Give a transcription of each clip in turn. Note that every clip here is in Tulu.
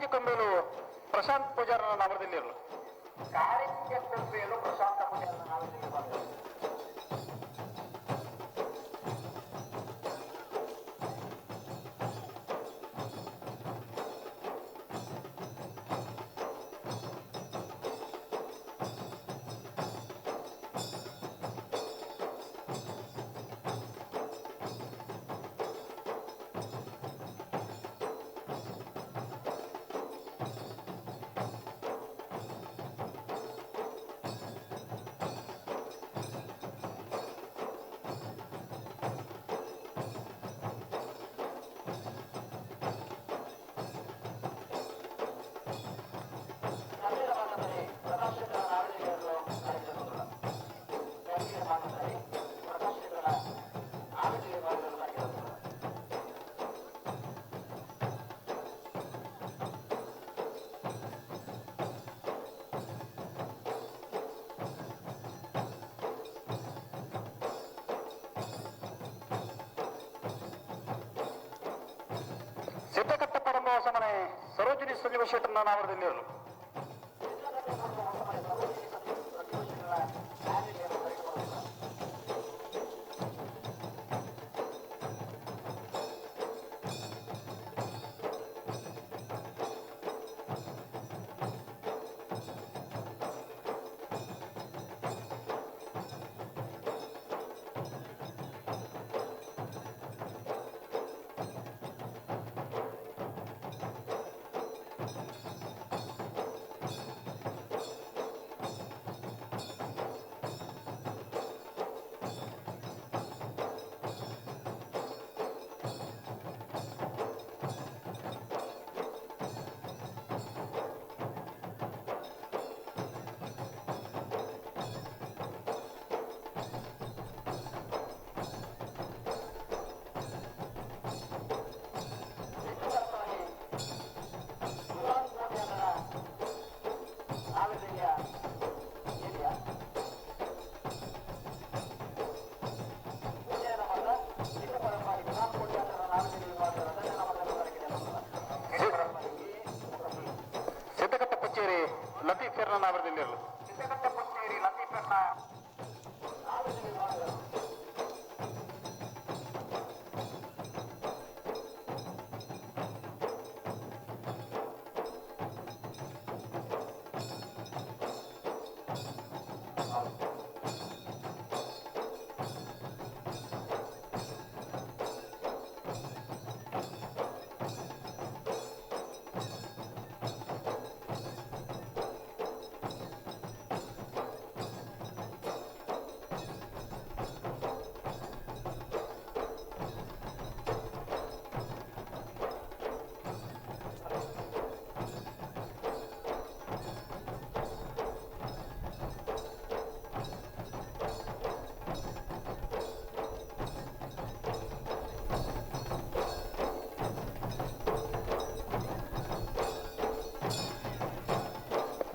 ಕಾರಿಂಜಿ ಕೊಂಬೇಲು ಪ್ರಶಾಂತ್ ಪೂಜಾರನ ನಾಮದಲ್ಲಿರಲು. ಕಾರಿಂಜ ಕೊಂಬೇಲು ಪ್ರಶಾಂತ ಪೂಜಾರನ ನಾಮದಲ್ಲಿ. ಸಿದ್ದಕಟ್ಟ ಪರಂಬ ಹೊಸಮನೆ ಸರೋಜಿನಿ ಸಂಜೀವ ಶೆಟ್ಟರ್ನ ನಾಮದಲ್ಲಿರಲು. ಸಿದ್ದಕಟ್ಟ ಪಚ್ಚೇರಿ ಲತೀಫ್ ಫೆರ್ನ ನಾಮದಲ್ಲಿರಲು. ಸಿದ್ದಕಟ್ಟ ಪಚ್ಚೇರಿ ಲತೀಫ್ ಫೆರ್ನ.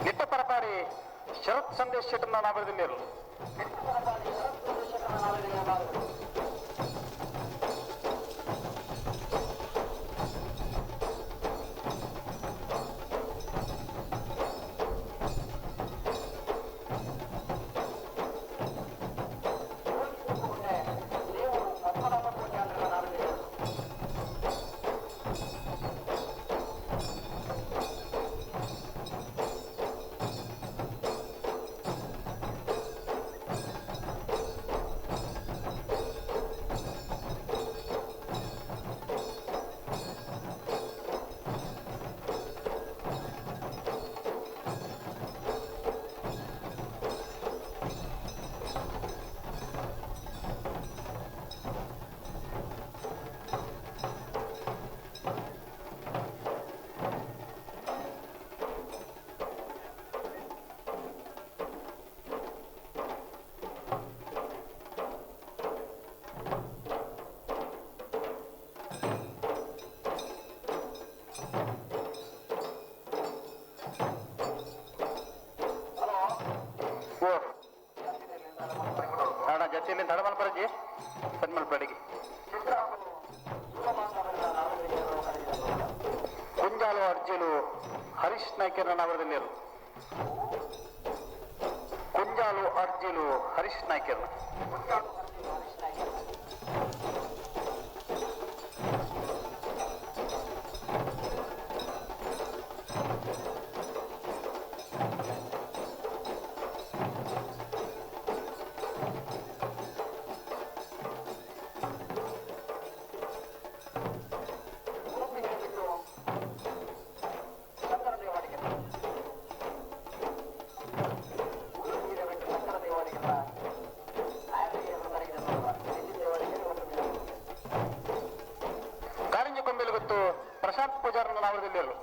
ನಿಟ್ಟ ಪರಪಾಡಿ ಶರತ್ ಸಂದೇಶ್ ಶೆಟ್ಟರ್ನ ನಾಮದಲ್ಲಿರಲು. ಹರೀಶ್ ನಾಯ್ಕರ ನಾವರದಲ್ಲಿರು. ಕುಂಜಾಲು ಅರ್ಜಿಲು ಹರೀಶ್ ನಾಯ್ಕರ್. ಕಾರಿಂಜ ಕೊಂಬೆಲು ಗೊತ್ತು ಪ್ರಶಾಂತ್ ಪೂಜಾರನ ನಾವರದಲ್ಲಿರು.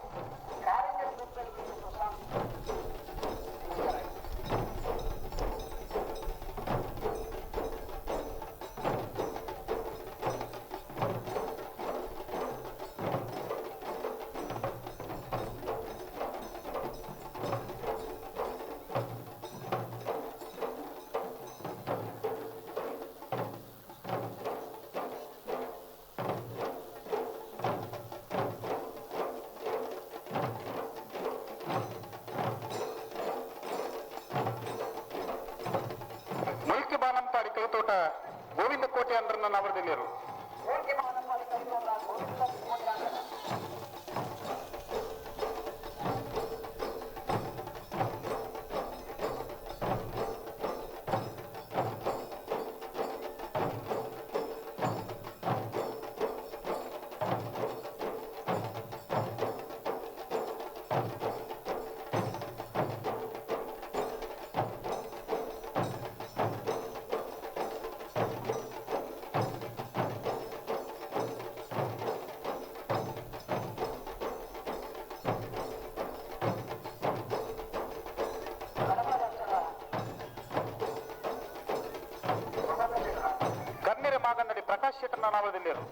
ಮುಲ್ಕಿ ಬಾನಂಪಾಡಿ ಕೈತೋಟ ಗೋವಿಂದ ಕೋಟೆ ಅಂದ್ರನ್ನ ನಾವರದಲ್ಲಿರು. ಕರ್ನೆರೆ ಮಾಗನ್ನಡಿ ಪ್ರಕಾಶ್ ಶೆಟ್ಟರ್ನ ನಾವರದಲ್ಲಿರು.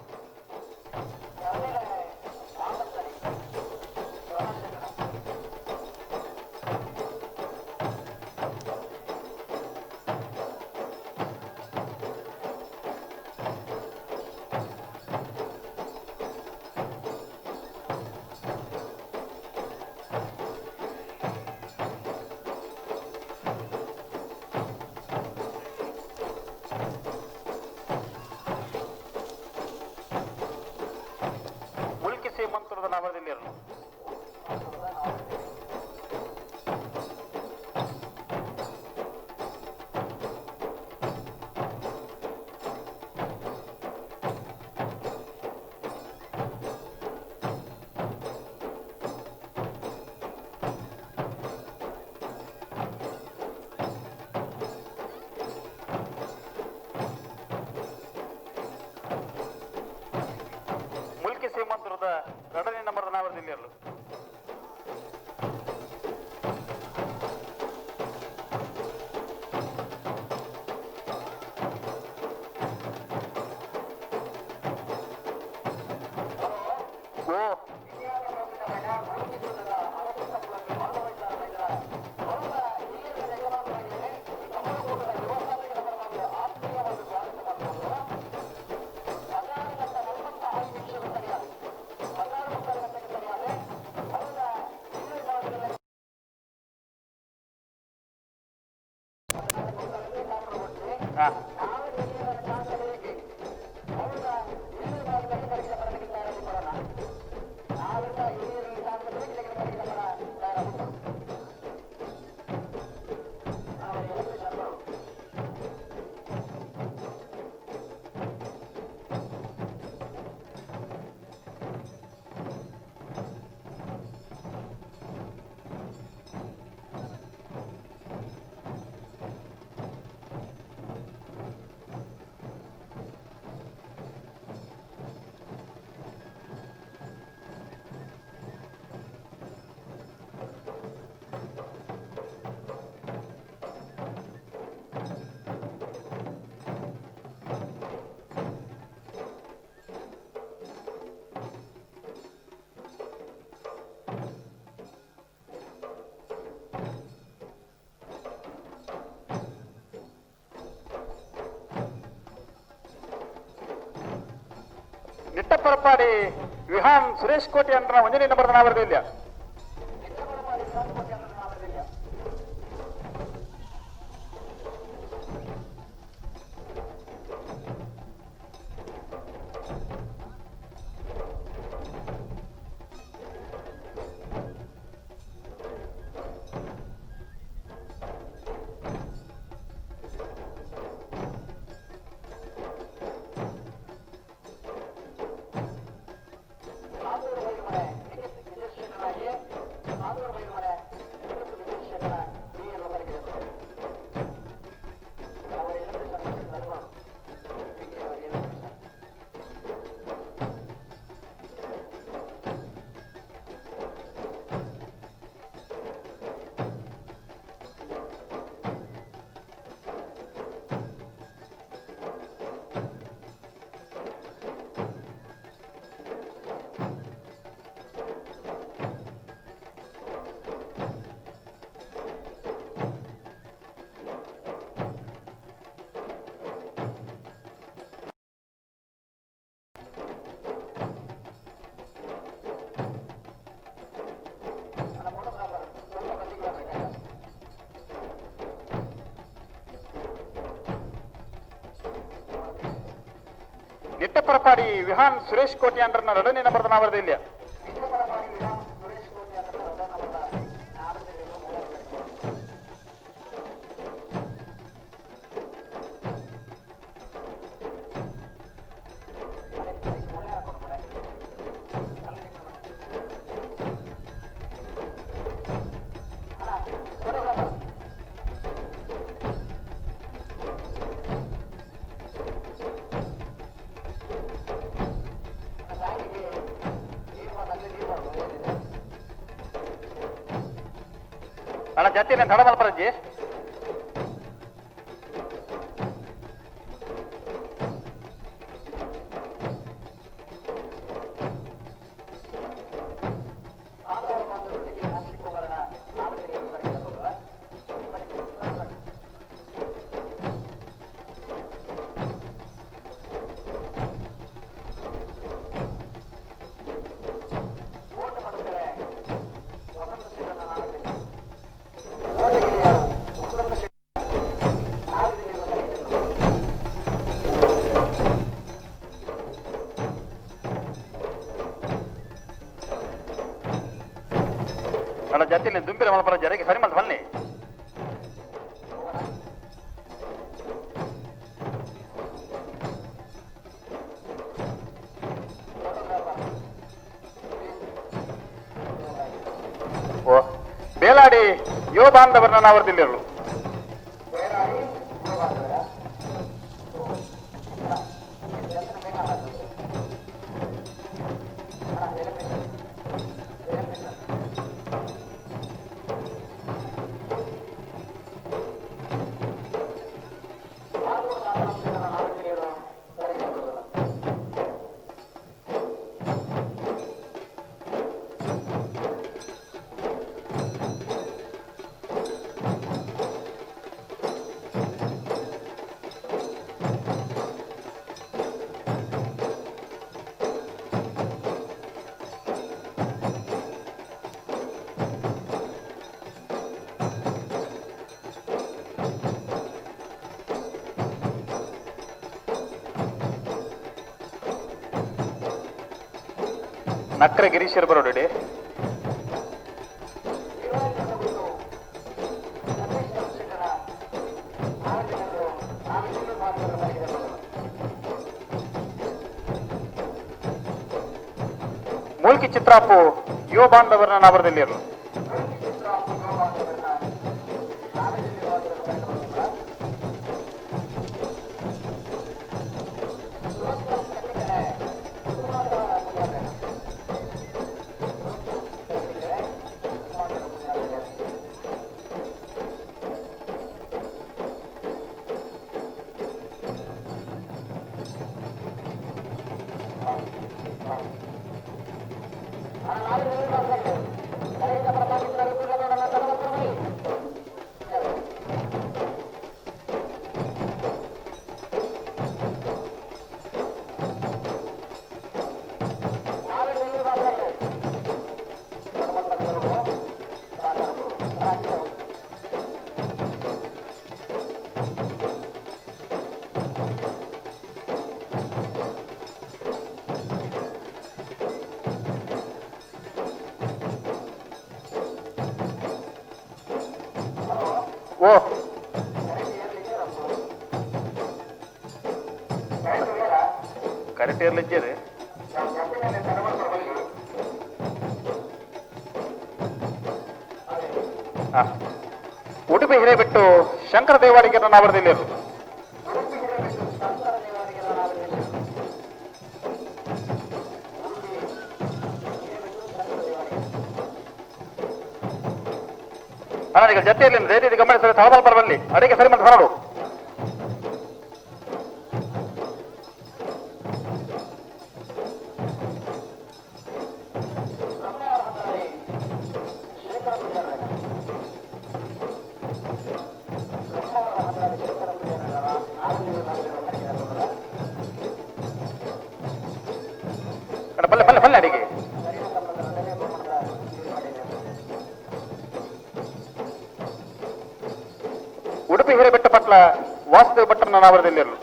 ಮುಲ್ಕಿ ಸೀಮಂತರದ ನಾವರದಲ್ಲಿರು. ಮುಲ್ಕಿ ಸೀಮಂತರದ ಎರಡನೇ ನಂಬರ್ ನಾವರದಲ್ಲಿರಲು. ಓ ಹಾ ನಿಟ್ಟಪರಪಾಡಿ ವಿಹಾನ್ ಸುರೇಶ್ ಕೋಟಿ ಅಂದ್ರ ಒಂದನೇ ನಂಬರ್ ನಾವರದಿಲ್ಲ. ವಿಜಯಪರಪಾಡಿ ವಿಹಾನ್ ಸುರೇಶ್ ಕೋಟಿ ಅಂಡ್ರನ ಎರಡನೇ ನಂಬರ್ದ ನಾವರದಿಲ್ಲ. ಅಣ್ಣ ಜೊತೆ ತಡ ಮಲ್ಪರಜ್ಜಿ. ಅಣ್ಣ ಜೊತೆ ದುಂಬಿರ ಮಲ್ಪರಜ್ಜಿ, ಅದಕ್ಕೆ ಸರಿ ಮಲ್ತ ಬನ್ನಿ. ಓ ಬೇಲಾಡಿ ಯುವ ಬಾಂಧವರನ್ನ ನಾವರದಿಲ್ಲಿರಲು. ನಕ್ರ ಗಿರೀಶರ್ ಬರೋಡಿ. ಮೂಲ್ಕಿ ಚಿತ್ರಾಪು ಯುವ ಬಾಂಧವರನ್ನ ನಾವರದಲ್ಲಿರಲು. ಓ ಕರೆಕ್ಟ್ ಇರ್ಲಿಜ್ಜರಿ. ಉಡುಪಿ ಹಿರೇಬಿಟ್ಟು ಶಂಕರ ದೇವಾಡಿಗರನ್ನ ನಾವರದಿಲ್ಲಿರು. ಅಣ್ಣ ಈಗ ಜೊತೆಯಲ್ಲಿ ಧೈರ್ಯದ ಗಮನಿಸಿದರೆ ತಳಬಲ್ ಬರಬಲ್ಲಿ ಅಡಿಗೆ ಸರಿ ಮತ್ತು ಹೊರಡು. ಅಣ್ಣ, ಬಲ್ಲೆ ಬಲ್ಲೆ ಬಲ್ಲೆ ಅಡಿಗೆ. Udupi ಹಿರೇಬೆಟ್ಟ Patla Vasudeva ಭಟ್ಟರನ್ನ ನಾವರದಲ್ಲಿರಲು.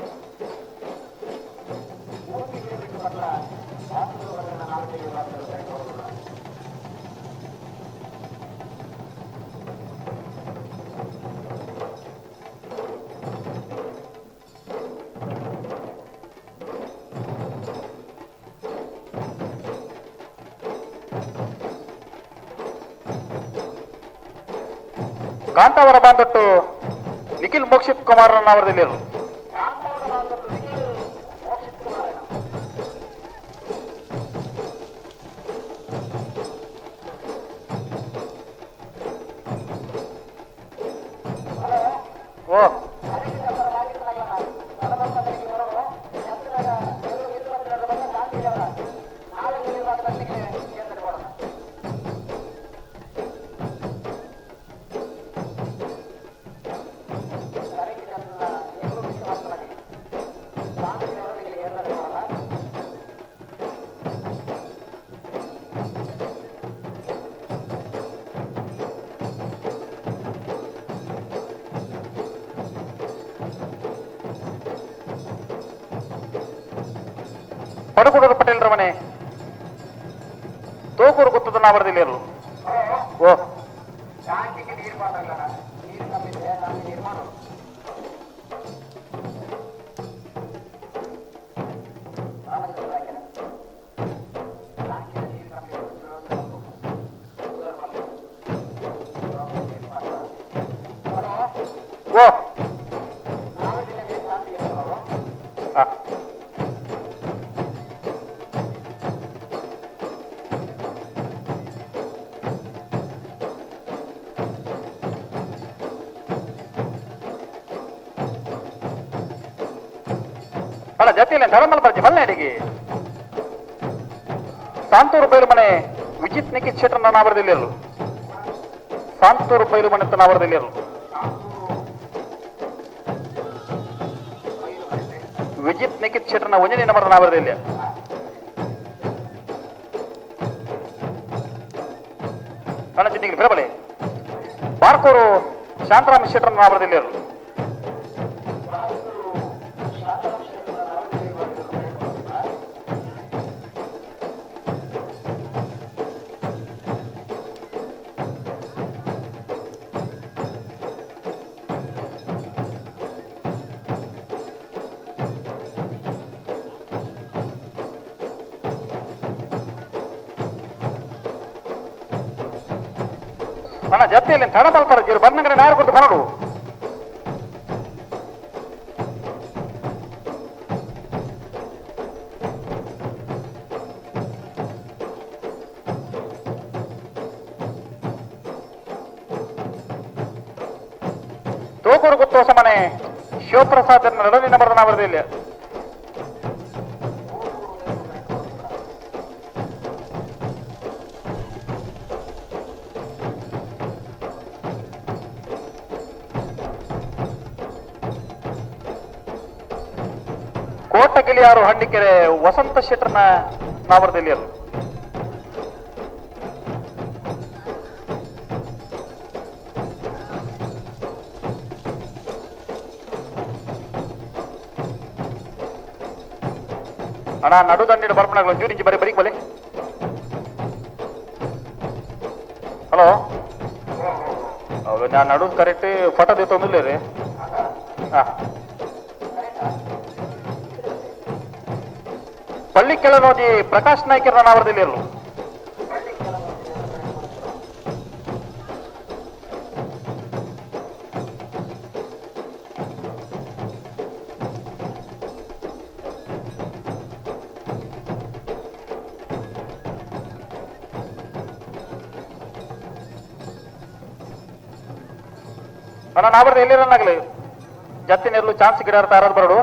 Kantavara Bandottu Nikhil Mokshith Kumar ಅವರದಲ್ಲಿರು. ಓ ಪಡುಕುಡೂರು ಪಟೇಲ್ ರಮಣೆ ತೋಕೂರು ಗೊತ್ತದ ನಾವರದಿಲ್ಲಿರಲು. ಓ ಓ ಆ ಅಲ್ಲ ಜೊತೆಯಲ್ಲಿ ಧರ್ಮಲ್ ಬರ್ಜಿ ಮಲ್ಲೆ ಅಡಿಗೆ. ಸಾಂತೂರು ಬೈಲು ಮನೆ ವಿಜಿತ್ ನಿಖಿತ್ ಶೆಟ್ಟರ್ ನಾವರದಲ್ಲಿರಲು. ಸಾಂತೂರು ಬೈಲು ಮನೆ ನಾವರದಲ್ಲಿರಲು ವಿಜಿತ್ ನಿಖಿತ್ ಶೆಟ್ಟರ್ನ ಒಂಜನೇ ನಂಬರ್ ನಾವರದಲ್ಲಿ. ಅಣ್ಣ ಚಿನ್ನಿಗೆ ಬಿರಬಲೆ ಬಾರ್ಕೋರು ಶಾಂತರಾಮ ಶೆಟ್ಟರ್ ನಾವರದಲ್ಲಿರಲು. ಅಣ್ಣ ಜೊತೆಯಲ್ಲಿ ತಡ ಮಲ್ಪರ ಜೀರು ಬಂದಂಗರೆ ನಾರು ಕೊಟ್ಟು ಬರಡು. ತೋಕೂರು ಗೊತ್ತು ಮನೆ ಶಿವಪ್ರಸಾದ್ ನಡುವಿನ ನಂಬರ್ ನಾವರದಲ್ಲಿ. ಕೋಟಗಿಲಿಯಾರು ಹಣ್ಣಿಕೆರೆ ವಸಂತ ಶೆಟ್ಟರ್ನ ನಾವರದಲ್ಲಿ ಅದು. ಅಣ್ಣ ನಡು ದಂಡಿಡು ಬರ್ಪಣಗಳು ಒಂಚೂರು ಇಂಚಿ ಬರೀ ಬರೀಕ್ ಬಲೆ. ಹಲೋ, ಹೌದು, ನಾನು ನಡು ಕರೆಕ್ಟ್ ಫೋಟೋ ತೊಂದಿಲ್ಲ ರೀ. ಹಾಂ, ಪಳ್ಳಿ ಕೆಳನೋಜಿ ಪ್ರಕಾಶ್ ನಾಯ್ಕರ ನಾವರದಲ್ಲಿ ಇರಲು. ಅಣ್ಣ ನಾವರದ ಎಲ್ಲಿರನ್ನಾಗಲಿ ಜತ್ತಿನೆರ್ಲು ಚಾನ್ಸ್ ಗಿಡ ತಾರದ್ ಬರಡು.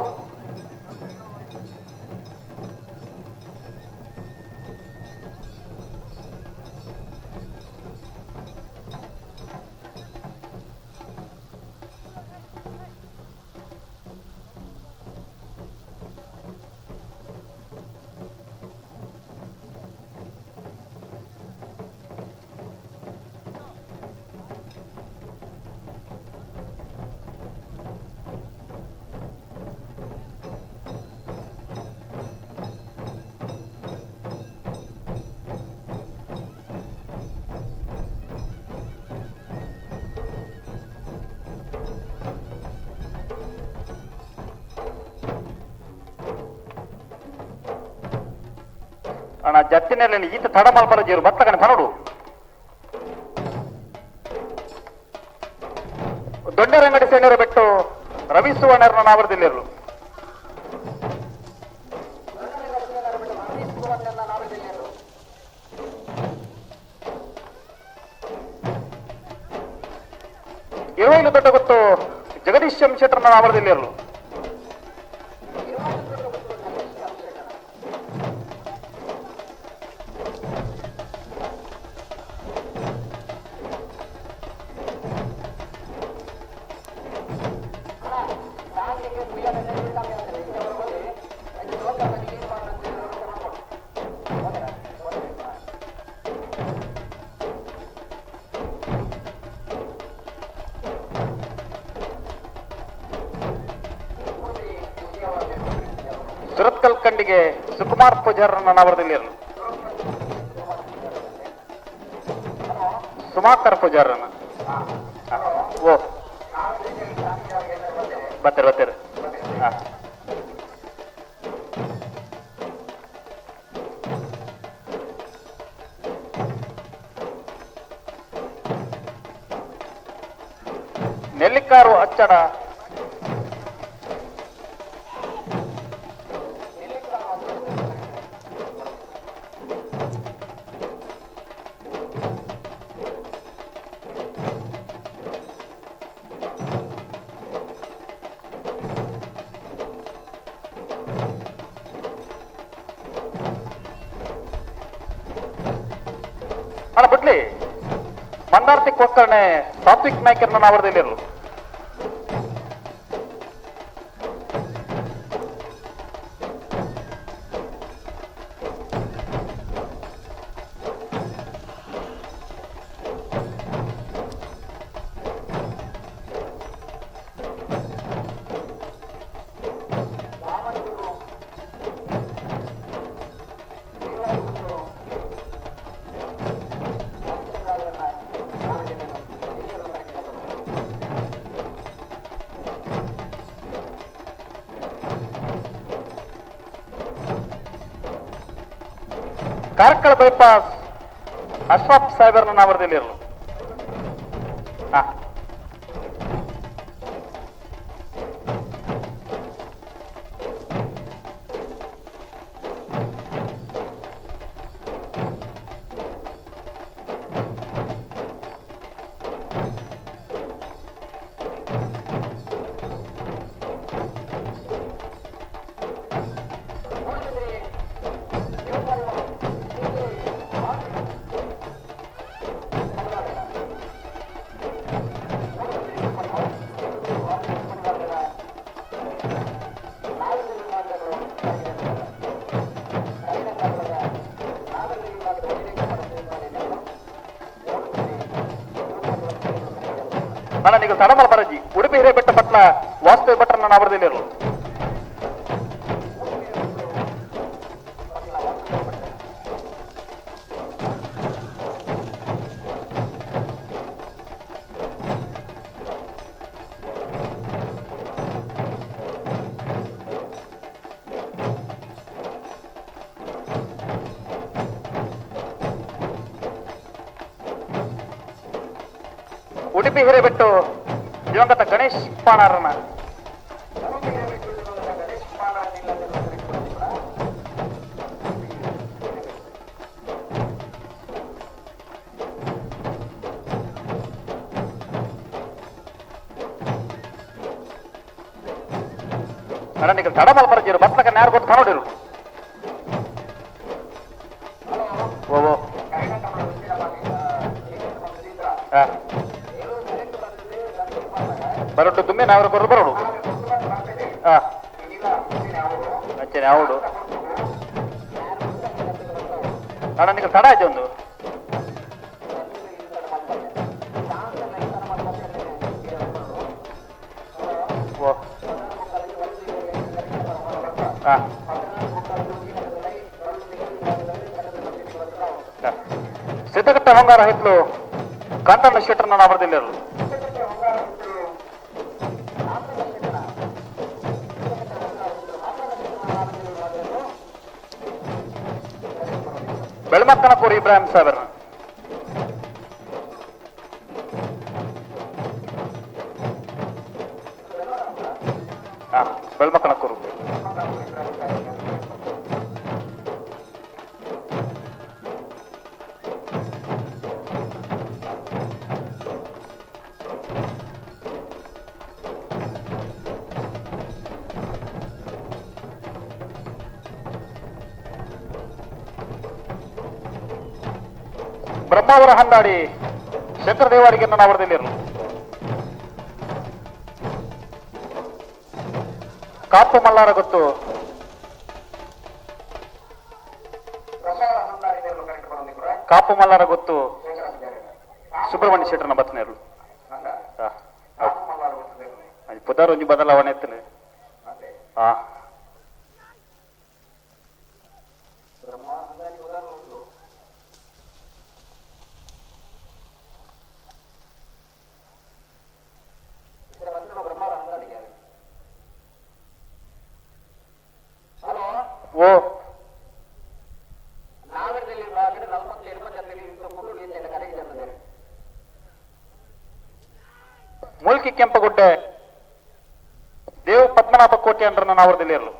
ಅಣ್ಣ ಜತ್ತಿನಲ್ಲಿ ಈತ ತಡ ಮಲ್ಪರ ಜೀರು ಬತ್ತಕನೆ ಬರಡು. ದೊಡ್ಡರಂಗಡಿ ಸೆಣ್ಣರ ಬೆಟ್ಟು ರವಿ ಸುವರ್ಣರನ್ನ ನಾವರದಿಲ್ಲಿರಲು. ಇರುವೈಲು ದೊಡ್ಡ ಗೊತ್ತು ಜಗದೀಶ್ ಎಂ ಶೆಟ್ಟರ್ನ ನಾವರದಿಲ್ಲಿರಲು. ಸುರತ್ಕಲ್ ಕಂಡಿಗೆ ಸುಕುಮಾರ್ ಪೂಜಾರನ್ನ ನಾವರದಿಲ್ಲಿರಲು. ಸುಮಾಕರ್ ಪೂಜಾರನ. ಓ ಬರ್ತೀರ ಬರ್ತೀರ. ಹಾ, ನೆಲ್ಲಿಕಾರು ಅಚ್ಚಡ. ಅಲ್ಲ ಬಿಡ್ಲಿ, ಮಂದಾರ್ತಿ ಕೊಕ್ಕರ್ಣೆ ಸಾತ್ವಿಕ್ ನಾಯ್ಕರ್ನ ನಾವರದಲ್ಲಿರಲು. ಕಾರ್ಕಳ ಬೈಪಾಸ್ ಅಶ್ರಫ್ ಸಾಹೇಬರ್ನ ನಾವರದಲ್ಲಿರಲು. ಹಾ, ಅಣ್ಣ ನೀವು ತಡಮಲ ಬರಜಿ ಉಡುಪಿ ಹಿರೇಬೆಟ್ಟ ಪಟ್ಲ ವಾಸ್ತವ ಭಟ್ರನ್ನ ನಾವರದಲ್ಲಿರಲು. ಉಡುಪಿ ಹಿರೇಬೆಟ್ಟು ದಿವಂಗತ ಗಣೇಶ್ ಪಾಣಾರನ. ಅಣ್ಣ ನೀವು ತಡಮಲ್ ಬರಜಿರು ಬತ್ಲಕ ನ್ಯಾರು ಗೊತ್ತು ಕಾಣೋಡಿರು. ಓ ಓ ಹಾ ಬರೊಟ್ಟು ದುಮ್ಮೆ ನಾವರು ಕೊರಲು ಬರೋಡು. ಹಾ, ಅಂಚನೆ ಹೌದು ಅಣ್ಣ ನೀವು ತಡ ಆಯ್ತು ಒಂದು. ಓ ಹಾ ಸಿದ್ಧಘಟ್ಟ ಹೊಂಗಾರ ಹಿತ್ಲು ಕಾಂತಣ್ಣ ಶೆಟ್ಟರ್ನ ನಾವರದಲ್ಲಿರಲು. ಬೆಳಮಕ್ಕನಪುರ ಇಬ್ರಾಹಿಂ ಸಾಹೇಬರ್ನ. ಬೆಳ್ಮಕಣಕೂರು. ಬ್ರಹ್ಮಾವರ ಹಂದಾಡಿ ಶಂಕರ ದೇವಾಡಿಗೆ ನಾವರದಲ್ಲಿರಲು. ಕಾಪು ಮಲ್ಲಾರ ಗೊತ್ತು. ಕಾಪು ಮಲ್ಲಾರ ಗೊತ್ತು ಸುಬ್ರಹ್ಮಣ್ಯ ಶೆಟ್ಟರ್ನ ಬತ್ತನೇರು. ಪುದಾರ್ ಒಂಜಿ ಬದಲಾವಣೆ ಎತ್ತನೆ. ಹಾ, ಓ ಮುಲ್ಕಿ ಕೆಂಪಗುಡ್ಡೆ ದೇವ್ ಪದ್ಮನಾಭ ಕೋಟೆ ಅಂದ್ರ ನಾವರದಲ್ಲಿರಲು.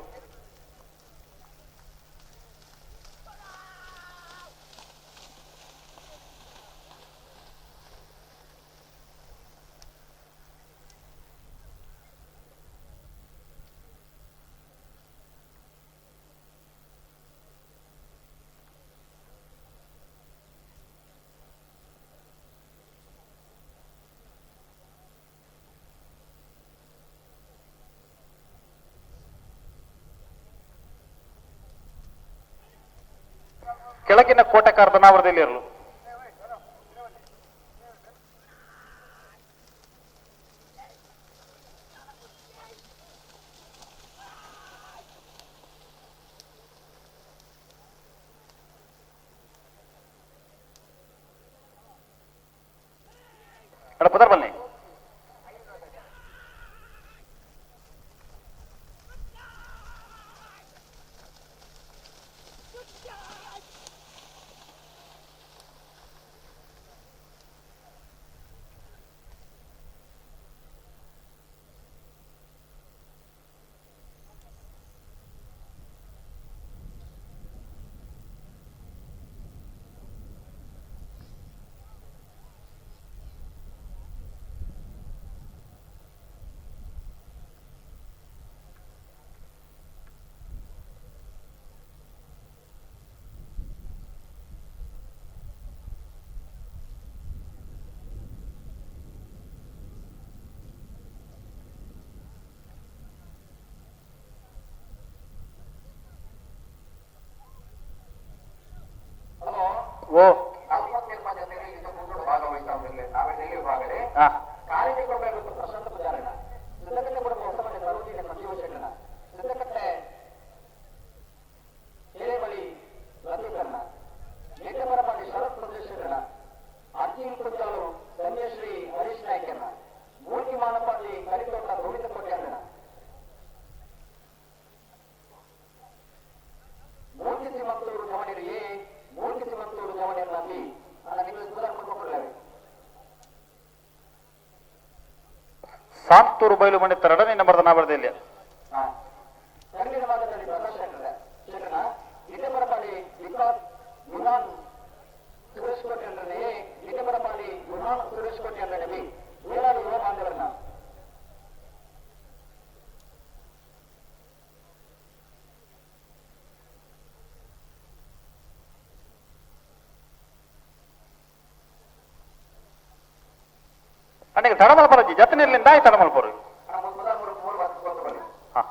ಕೆಳಗಿನ ಕೋಟೆಕಾರ ನಾವರದಲ್ಲಿರಲು. ಪದರ್ ಬನ್ನಿ. ಓ ಸಾಂತೂರು ಬಯಲು ಮನೆ ಎರಡನೇ ನಂಬರ್ದ ನಾವರದಲ್ಲಿ. ಅಣ್ಣ ತಡಮಲ್ಪರಜ್ಜಿ ಜತನಿರ್ಲಿಂದ ಆಯ್ತು ತಡಮಲ್ಪರು. ಹಾ,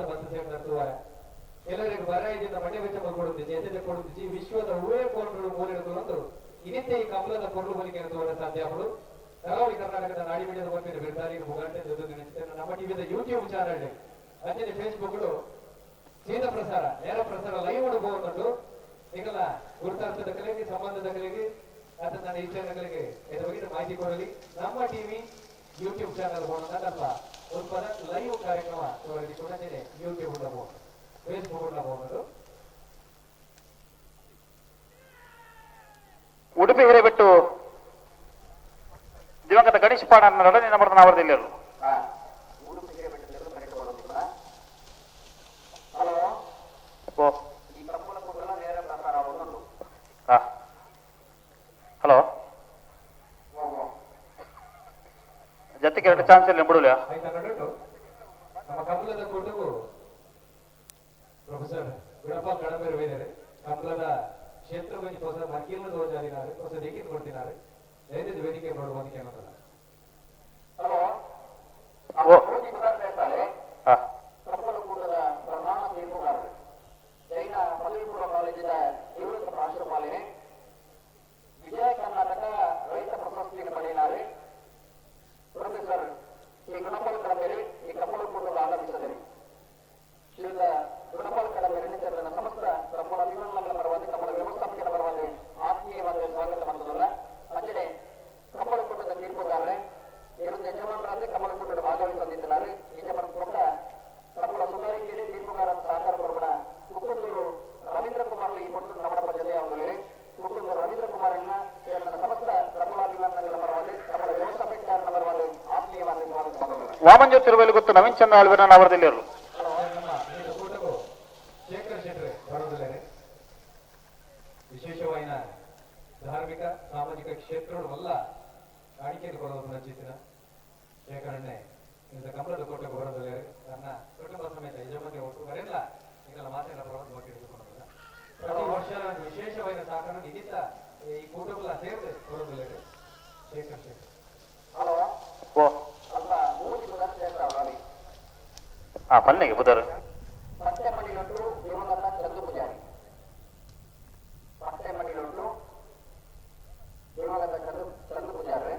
ಮಾತ ಬತ್ತ ಸೇರ್ತಾರೆ. ಕೆಲವರಿಗೆ ಬರ ಇದನ್ನ ಮನೆ ವೆಚ್ಚ ಕೊಡುತ್ತಿದ್ದೆ ಎತ್ತೆ ಕೊಡುತ್ತಿದ್ದಿ ವಿಶ್ವದ ಹೂವೇ ಕೋನಗಳು ಮೂಲೆ ಒಂದು ಇನ್ನಿತ್ತೆ ಈ ಕಮಲದ ಕೊರಲು ಬಲಿಕೆ ತೋರ ಸಾಧ್ಯ. ಅವಳು ಕರಾವಳಿ ಕರ್ನಾಟಕದ ನಾಡಿ ಮೀಡಿಯಾದ ಬಗ್ಗೆ ಬಿರ್ದಾರಿ ಮುಗಂಟೆ ಜೊತೆ ನಮ್ಮ ಟಿವಿದ ಯೂಟ್ಯೂಬ್ ಚಾನಲ್ ಅಂಚನೆ ಫೇಸ್ಬುಕ್ ಸೀದಾ ಪ್ರಸಾರ, ನೇರ ಪ್ರಸಾರ ಲೈವ್ ಹೋಗುವಂತದ್ದು. ಈಗಲ್ಲ ಗುರುತಾರ್ಥದ ಕಲೆಗೆ, ಸಂಬಂಧದ ಕಲೆಗೆ ಅಥವಾ ನನ್ನ ಈ ಕಲೆಗೆ ಇದರ ಬಗ್ಗೆ ಮಾಹಿತಿ ಕೊಡಲಿ. ನಮ್ಮ ಟಿವಿ ಯೂಟ್ಯೂಬ್ ಚಾನಲ್ ಹೋಗೋಣ ಅಲ್ಪ ಉತ್ಪನ್ನ ಲೈವ್ ಕಾರ್ಯಕ್ರಮ ತೋರಲಿ. ಯೂಟ್ಯೂಬ್ ಫೇಸ್ಬುಕ್ ಹೋಗೋದು. ಉಡುಪಿ ಹಿರೇಬೆಟ್ಟು ದಿವಂಗತ ಗಣೇಶ್ ಪಾಣ ಎರಡನೇ ನಂಬರ್ ನಾವರದಿಲ್ಲರು. ಉಡುಪಿ ಹಿರೇಬೆಟ್ಟದಲ್ಲಿ ಕನೆಕ್ಟ್ ಮಾಡೋದಿಲ್ಲ. ಹಲೋ. ಓ. ಈ ಕಂಬಳ ಕೂಟಲ ನೇರ ಪ್ರಸಾರ ಆಗುವುದು. ಹಾ, ಹಲೋ. ಓಹೋ. ಜೊತೆಗೆ ಎರಡು ಚಾನ್ಸ್ ಇಲ್ಲ ಬಿಡಲ್ಲ. ಆಯ್ತಾ ನಡುಟು ನಮ್ಮ ಕಮಲದ ಕೂಟವು ಪ್ರೊಫೆಸರ್ ಗುಣಪ್ಪ ಕಡಂಬೆರು ಇದ್ದಾರೆ. ಕಮಲದ ಕ್ಷೇತ್ರ ಬಂದು ಹೊಸ ಮರ್ಕೀರ್ನ ದೋಜಾರಿನಾರೆ, ಹೊಸ ದೇಖಿ ಕೊಡ್ತಿದ್ದಾರೆ. ದಯವಿಟ್ಟು ವೇದಿಕೆ ನೋಡುವಂತ ಅನ್ನೋದಲ್ಲ. ಹಲೋ. ಓ. ಹೇಳ್ತಾರೆ. ಹಾ. ಕಂಬಳಕೂಟದ ಪ್ರಧಾನ ತೀರ್ಪುಗಾರರು, ಜೈನ ಪದವಿ ಪೂರ್ವ ಕಾಲೇಜಿನ ನಿವೃತ್ತ ಪ್ರಾಂಶುಪಾಲನೆ, ವಿಜಯ ಕರ್ನಾಟಕ ರೈತ ಪ್ರಶಸ್ತಿಯನ್ನು ಪಡೆಯಿನಾರೆ ಪ್ರೊಫೆಸರ್ ಶ್ರೀ ಗುಣಪಾಲ್ ಕಡಂಬೇರಿ ಈ ಕಂಬಳಕೂಟದ ಆಗಮಿಸಿದರು. ಶ್ರೀಯುತ ಗುಣಪಾಲ್ ಕಡಂಬೇರಿ ಸೇರಿದ ಸಮಸ್ತ ಕಂಬಳ ಅಭಿಮಾನಿಗಳ ಪರವಾಗಿ, ಕಂಬಳ ವ್ಯವಸ್ಥಾಪಕರ ಪರವಾಗಿ ಆತ್ಮೀಯವಾದ ಸ್ವಾಗತ ಮಾಡುವುದಲ್ಲ. ಅಂಚನೆ ಕಂಬಳಕೂಟದ ತೀರ್ಪುಗಾರರೇ ಇವರು ಯಜಮಾನರಾದ ಕಂಬಳಕೂಟದ ಭಾಗವಹಿಸಲಿದ್ದಾರೆ. ಯಜಮಾನ ಕೊಟ್ಟ ಕಂಬಳ ಸುಧಾರಿಕೆಯಲ್ಲಿ ತೀರ್ಪುಗಾರ ಸಹಕಾರ ಕೊರಬಣ ಕುಕ್ಕಂದೂರು ರವೀಂದ್ರ ಕುಮಾರ್ ಈ ಕೊಟ್ಟು ನಮ್ಮಡ ಜೊತೆ ಅವರಲ್ಲಿ ಕುಕ್ಕಂದೂರು ರವೀಂದ್ರ ಕುಮಾರ್ ಸೇರಿದ ಸಮಸ್ತ ಕಂಬಳಾಭಿಮಾನಿಗಳ ಪರವಾಗಿ, ಕಂಬಳ ವ್ಯವಸ್ಥಾಪಕರ ಪರವಾಗಿ ಆತ್ಮೀಯವಾದ ಸ್ವಾಗತ ಮಾಡುವುದಿಲ್ಲ. ವಾಮಂಜೂರು ತಿರುವೇಲು ಗೊತ್ತು ನವೀನ್ ಚಂದ್ರ ಆಳ್ವಿನ ನಾವರದಿಲ್ಲರು. ನಮ್ಮ ಈ ಕೂಟವು ಶೇಖರ್ ಶೆಟ್ಟರೆ ಬರೋದಿಲ್ಲರೆ. ವಿಶೇಷವಾದ ಧಾರ್ಮಿಕ ಸಾಮಾಜಿಕ ಕ್ಷೇತ್ರಗಳು ವಲ್ಲ ಕಾಣಿಕೆಯನ್ನು ಕೊಡೋದು ರಚಿಸಿದ ಶೇಖರಣೆ ಇಂದ ಕಮಲದ ಕೋಟೆಗೆ ಬರೋದಿಲ್ಲ. ನನ್ನ ಕುಟುಂಬ ಸಮೇತ ಯಜಮಾನಿ ಒಟ್ಟು ಬರೆಲ್ಲ ಈಗೆಲ್ಲ ಮಾತೆಲ್ಲ ಪ್ರವಾಸ ಬಗ್ಗೆ ಹಿಡಿದುಕೊಳ್ಳೋದಿಲ್ಲ. ಪ್ರತಿ ವರ್ಷ ವಿಶೇಷವಾದ ಸಹಕಾರ ನಿಧಿತ ಈ ಕೂಟಗಳ ಸೇರಿದೆ ಬರೋದಿಲ್ಲ ಶೇಖರ್ ಶೆಟ್ಟರ್. ಹಲೋ. ಓ. ಅಲ್ಪ ಮೂರು ಪದಾರ್ಥ ಸೇರ್ತಾವ್ರಿ. ಹಾ, ಪಲ್ಲೆಗೆ ಬುಧರು. ಪಟ್ಟೆಮಡಿಲೊಟ್ಟು ದಿವಂಗತ ಚಂದು ಪೂಜಾರಿ, ಪಟ್ಟೆಮಡಿಲೊಟ್ಟು ದಿವಂಗತ ಚಂದು ಚಂದು ಪೂಜಾರಿ,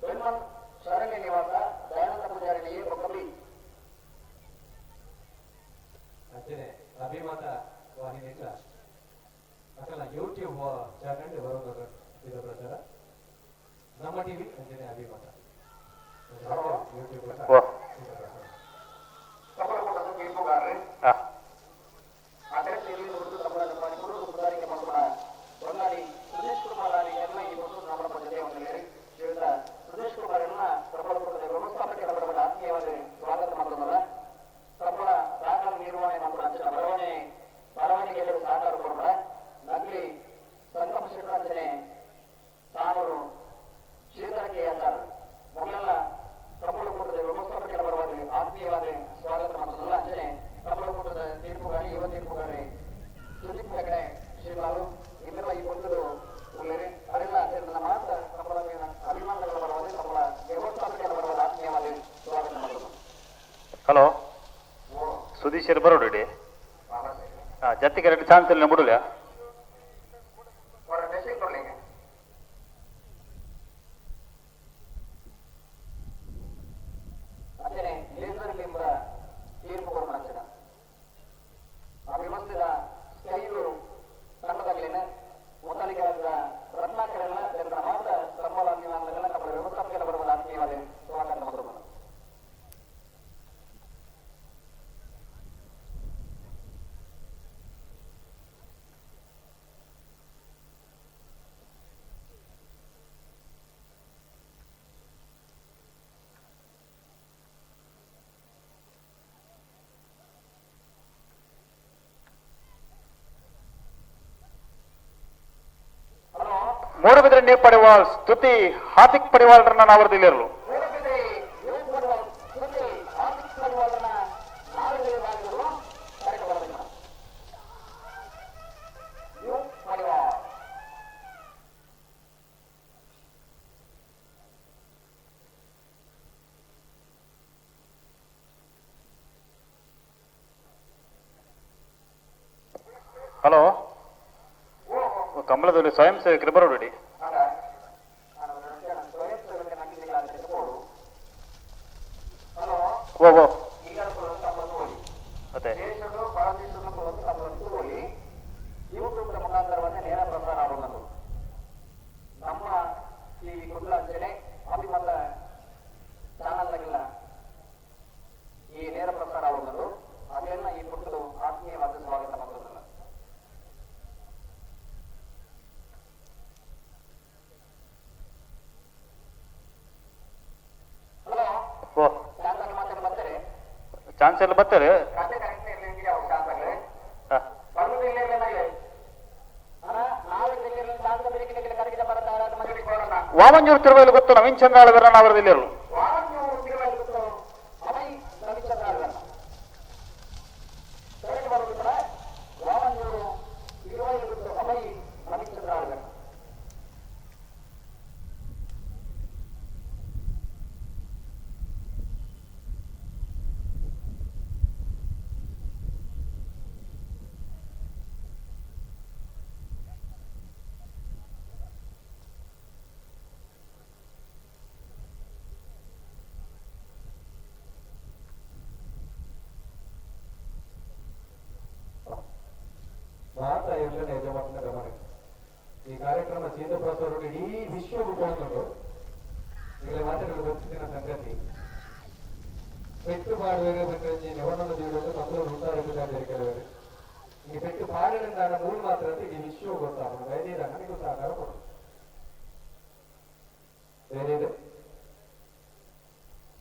ಬೆಣ್ಮನ್ ಶರಣ್ಯ ನಿವಾಸ ದಯಾನಂದ ಪೂಜಾರಿ ಬೊಕ್ಕಬಿ. ಅಂಚನೆ ಅಭಿಮತ ವಾಹಿನಿಯಿಂದ ಅಕಲ ಯೂಟ್ಯೂಬ್ ಚಾನೆಲ್ ಬರೋದು ಇದರ ಪ್ರಚಾರ. ನಮ್ಮ ಟಿವಿ ಅಂಚನೆ ಅಭಿಮತ ಯೂಟ್ಯೂಬ್. ಓ. ಕಮಲಕೂಟದ ತೀರ್ಪುಗಾರರೇ ಹಾ. ಅಡ್ರೆಸ್ ಎಲ್ಲಿ ಹೊರತು ಕಮಲ ಕುರುಡು ಸುಧಾರಿಕೆ ಮಕ್ಕಳ ಬೊನ್ನಾಡಿ ಸುದೇಶ್ ಕುಮಾರ್ ಆರಿ ಎಲ್ಲ ಈ ಹೊತ್ತು ನಮ್ಮ ಜೊತೆ ಹೊಂದಿದ್ದಾರೆ. ಶ್ರೀಯುತ ಸುದೇಶ್ ಕುಮಾರ್ ಅನ್ನ ಪ್ರಬಲಕೂಟದ ವ್ಯವಸ್ಥಾಪಕರ ಬರಬಲ ಆತ್ಮೀಯವಾದ ಸ್ವಾಗತ ಮಾಡುವುದಲ್ಲ. ಪ್ರಬಲ ದಾಖಲೆ ನಿರ್ವಹಣೆ ಮತ್ತು ಅಂಚಿನ ಬರವಣೆ ಬರವಣಿಗೆಯಲ್ಲಿ ಸಹಕಾರ ಕೊಡಬೇಡ ನಗಲಿ ಸಂಗಮ ಶೆಟ್ಟರಂಚನೆ ತಾನೂರು ಶ್ರೀಧರ ಕೆ ಆಚಾರ್ ಮೊದಲೆಲ್ಲ ಪ್ರಬಲಕೂಟದ ವ್ಯವಸ್ಥಾಪಕರ ಪರವಾಗಿ ಆತ್ಮೀಯವಾದ ಸ್ವಾಗತ ಮಾಡುವುದಲ್ಲ. ಅಂಚನೆ ಪ್ರಬಲಕೂಟದ ತೀರ್ಪುಗಾರಿ, ಯುವ ತೀರ್ಪುಗಾರಿ ಸುದೀಪ್ ಹೆಗಡೆ ಶ್ರೀಲಾಲು ಇದೆಲ್ಲ ಈ ಪೊರ್ತುಡು ಉಳ್ಳೇರಿ ಅವರೆಲ್ಲ ಸೇರಿದ ಮಾತ್ರ ಕಮಲ ಅಭಿಮಾನಿಗಳ ಪರವಾಗಿ, ಕಮಲ ವ್ಯವಸ್ಥಾಪಕರ ಪರವಾಗಿ ಆತ್ಮೀಯವಾದ ಸ್ವಾಗತ ಮಾಡುವುದು. ಹಲೋ, ಸುದೀಶ್ ಬರೋಡಿ. ಹಾ, ಜೊತೆಗೆ ಎರಡು ಚಾನ್ಸ್ ಇಲ್ಲ ಬಿಡಲ್ಲ. ಅವರ ಡ್ರೆಸ್ಸಿಂಗ್ ಕೊಡ್ಲಿಕ್ಕೆ. ಅಂಚನೆ ಲೇಸರ್ ಬಿಂಬ ತೀರ್ಪು ಕೊಡುವ ಆ ವ್ಯವಸ್ಥೆದ ಸ್ಕೈಲು ತಂಡದಲ್ಲಿನ ಮೊದಲಿಗೆ ರತ್ನಾಕರನ್ನ ಸೇರಿದ ಮಾತ್ರ ಕಮ್ಮಲ ಅಭಿಮಾನಿಗಳನ್ನ ನಮ್ಮ ವ್ಯವಸ್ಥಾಪಕರ ಬರುವ ಆತ್ಮೀಯವಾದ ಸ್ವಾಗತ ಮಾಡುವುದು. Hello. Moodbidri new Padival Stuti Hardik ಪಡಿವಾಳ್ರನ್ನ ನಾವರದಿಲ್ಲರು. Moodbidri new Padival Stuti Hardik ಪಡಿವಾಳನ್ನ ನಾಲ್ಕು ಭಾಗಗಳು ಕರೆಕ್ಟ್ ಬರಬೇಕು. ನ್ಯೂ ಪಡಿವಾಳ್. Hello, ಕಂಬಳದಲ್ಲಿ ಸ್ವಯಂ ಸೇವಕರು ಬರೋಡಿ. ಓ ಓ ಅದೇ ಯೂಟ್ಯೂಬ್ ಮುಖಾಂತರವನ್ನೇ ನೇರ ಪ್ರಸಾರ ಆಗುವುದು. ನಮ್ಮ ಟಿವಿ ಕುಡ್ಲ ಅಂಚನೆ ಅಭಿಮತ ಚಾನಲ್ನಾಗೆಲ್ಲ ಈ ನೇರ ಪ್ರಸಾರ ಆಗುವುದು. ಅದನ್ನ ಈ ಪುಟ್ಟದು ಆತ್ಮೀಯವಾದ ಸ್ವಾಗತ ಮಾಡುವುದಿಲ್ಲ. ಹಲೋ. ಓ ಚಾನ್ಸ್ ಆಗಿ ಮಾತಾಡಿ ಬರ್ತಾರೆ. ಚಾನ್ಸ್ ಎಲ್ಲ ಬರ್ತಾರೆ. ಕತೆ ಕರೆಕ್ಟ್ ಇರಲಿ, ಚಾನ್ಸ್ ಆಗಲಿ. ಹಾಂ. ವಾಮಂಜೂರು ತಿರುವೈಲು ಗೊತ್ತು ನವೀನ್ ಚಂದ್ರ ಆಳ್ವೆರನ್ನ ಅವರದಿಲ್ಲರು. ಮಾತ ಎಲ್ಲನ ಯಜಮಾನ ಗಮನ, ಈ ಕಾರ್ಯಕ್ರಮ ಸೀತಪ್ರಸಾದ ಇಡೀ ವಿಶ್ವವು ಕೊಂಡು ಈಗಲೇ ಮಾತುಗಳು ಗೊತ್ತಿದ್ದಿನ ಸಂಗತಿ. ಪೆಟ್ಟು ಪಾಡುವಾಗ ಬಿಟ್ಟರೆ ನೆವನನ್ನು ತೀಡುವುದು ಮಕ್ಕಳು ಹುಷಾರಿದ್ದಾರೆ ಕೆಲವರು. ಈ ಪೆಟ್ಟು ಪಾಡಲಿಂದ ಮೂರು ಮಾತ್ರ ಅಂತ ಇಡೀ ವಿಶ್ವವು ಗೊತ್ತಾಗುದು. ಧೈರ್ಯ ನನಗೂ ಸಹಕಾರ ಕೊಡು ಧೈರ್ಯ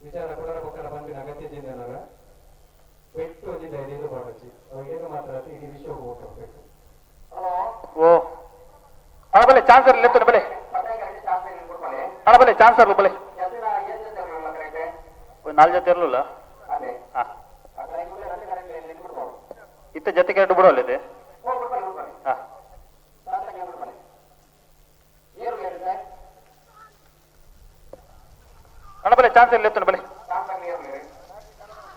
ವಿಚಾರ ಕೊಡರ ಬೊಕ್ಕನ ಬಂದಿನ ಅಗತ್ಯ ಜಿಂದನರ ಪೆಟ್ಟು ಒಂಜಿ ಧೈರ್ಯದ ಪಾಡೊಚ್ಚಿ ಅವಾಗ ಮಾತ್ರ ಅಂತ ಇಡೀ ವಿಶ್ವವು ಹೋಗ್ಬೇಕು. ಓ ಅಣ್ಣ ಬಲೆ ಚಾನ್ಸರ್ ಲೆತ್ತನೆ ಬಲೆ. ಅಣ್ಣ ಬಲೆ ಚಾನ್ಸರ್ ಬಲೆ. ನಾಲ್ಕು ಜೊತೆ ಇರಲಿಲ್ಲ. ಹಾಂ, ಇತ್ತ ಜೊತೆಗೆ ಎರಡು ಬಿಡೋಲ್ಲಿದೆ. ಹಾಂ, ಅಣ್ಣ ಬಲೆ ಚಾನ್ಸರ್ ಲೆತ್ತನೆ ಬಲೆ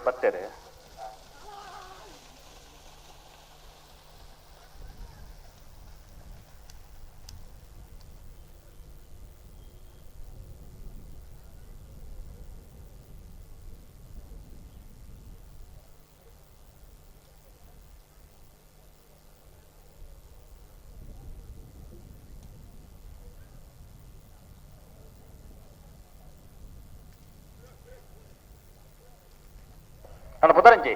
ಬರ್ತಾರೆ. ಅಣ್ಣ ಪುತ್ತರಂಜಿ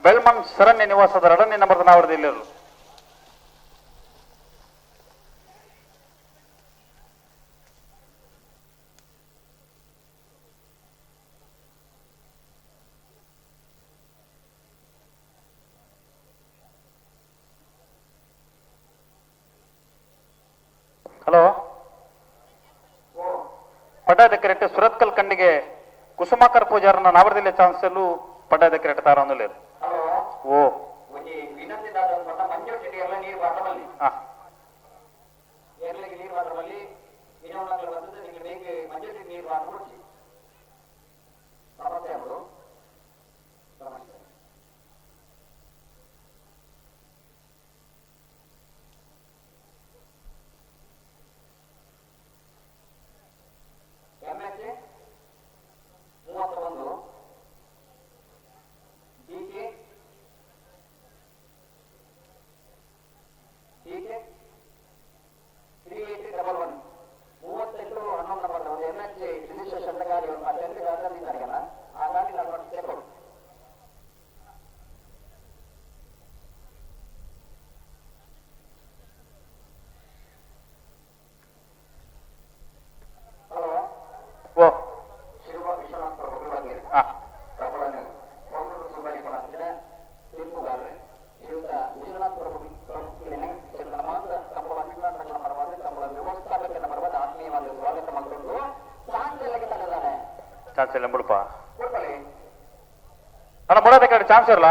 ಬೆಳ್ಮನ್ ಶರಣ್ಯ ನಿವಾಸದ ಎರಡನೇ ನಂಬರ್ ನಾವರದಿಲ್ಲರು. ಹಲೋ, ಪಡ್ಡಾದ ಕೆರೆಟ್ ಸುರತ್ಕಲ್ ಕಂಡಿಗೆ ಕುಸುಮಾಕರ್ ಪೂಜಾರನ ನಾವರದಿಲ್ಲ ಚಾನ್ಸಲ್ಲು ಪಡ್ಡಾದ ಕೆರೆಟ್ ತಾರೊಂದುಲ್ಲೇರು. ಓ ಹಾಂ. MH 31 DK TK 3811, 38 11 number ಒಂದು MH registration ಗಾಡಿ ಒಂದು ಟೆಂತ್ ಗಾಡಿ ನಿಂತಾರಿಗಲ್ಲ, ಆ ಗಾಡಿ ನಾನು ಚೆಕ್. ಹಲೋ. ಓ ಶಿವ ವಿಶ್ವನಾಥ್ ಪ್ರಭು ಬಂದಿರಿ. ಹಾಂ. ತೀರ್ಪುಗಾರರೆ ಶ್ರೀಯುತ ವಿಶ್ವನಾಥ್ ಪ್ರಭು ಪ್ರಭುವಿನ ಮಾತ್ರ ಕಂಬಳ ಅಭಿಮಾನಿಗಳ ಪರವಾಗಿ, ಕಂಬಳ ವ್ಯವಸ್ಥಾಪಕರ ಪರವಾಗಿ ಆತ್ಮೀಯವಾದ ಸ್ವಾಗತ ಮಾಡಿಕೊಂಡು ಚಾನ್ಸ್ ಎಲ್ಲಕ್ಕೆ ತಗದಾನೆ. ಚಾನ್ಸ್ ಇಲ್ಲ ಬಿಡಪ್ಪ. ಕೊಡ್ಕೊಳ್ಳಿ. ಅಣ್ಣ, ಮುಡಾದ ಕಡೆ ಚಾನ್ಸ್ ಇರಲ್ಲ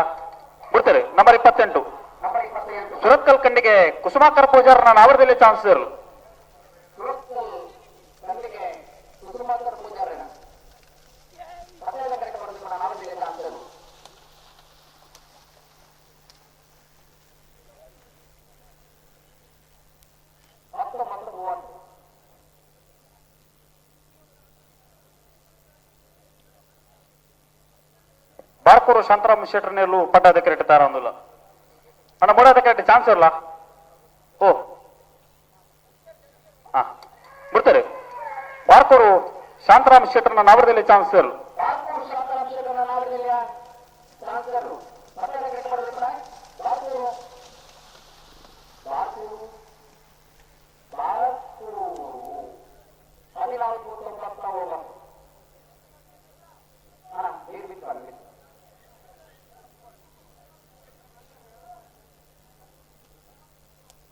ಬಿಡ್ತಾರೆ. ನಂಬರ್ 28. ನಂಬರ್ 28. ಸುರತ್ಕಲ್ ಕಂಡಿಗೆ ಕುಸುಮಾಕರ್ ಪೂಜಾರನ ನಾವರದಲ್ಲಿ ಚಾನ್ಸ್ ಇರಲು. ಸುರತ್ಕಲ್ ಕಂದಿಗೆ ಕುಸುಮಾಕರ್ ಪೂಜಾರನ ಪಟ್ಟಣದ ಕರೆಕ್ಟ್ ಬರೋದು ನಾವಲ್ಲಿ. Barkur Shantaram ಶೆಟ್ಟರ್ನೆಲ್ಲು ಪಡ್ಡಾದ ಕ್ರಿಕೆಟ್ ತಾರೊಂದುಲ್ಲ. ಅಣ್ಣ, ಮೂಡಾದ ಕ್ರಿಕೆಟ್ ಚಾನ್ಸ್ ಇರಲ್ಲ. ಓ ಹಾ, ಬಿಡ್ತಾರೆ. ಬಾರ್ಕೂರು ಶಾಂತರಾಮ್ ಶೆಟ್ಟರ್ನ ನಾವರದಲ್ಲಿ ಚಾನ್ಸ್ ಇರಲ್ಲ. ಬಾರ್ಕೂರು ಶಾಂತರಾಮ್ ಶೆಟ್ಟರ್ನ ನಾವರದಲ್ಲಿಯ ಚಾನ್ಸಲರು ಪಟ್ಟದ ಕ್ರಿಕೆಟ್ ಪಡೆದಿದ್ದಾರೆ. ಬಾರ್ಕೂರು ಬಾರ್ಕೂರು ಬಾರ್ಕೂರು 14.99. ಅಣ್ಣ, ನೀರು ಬಿತ್ತು ಅಲ್ಲಿ.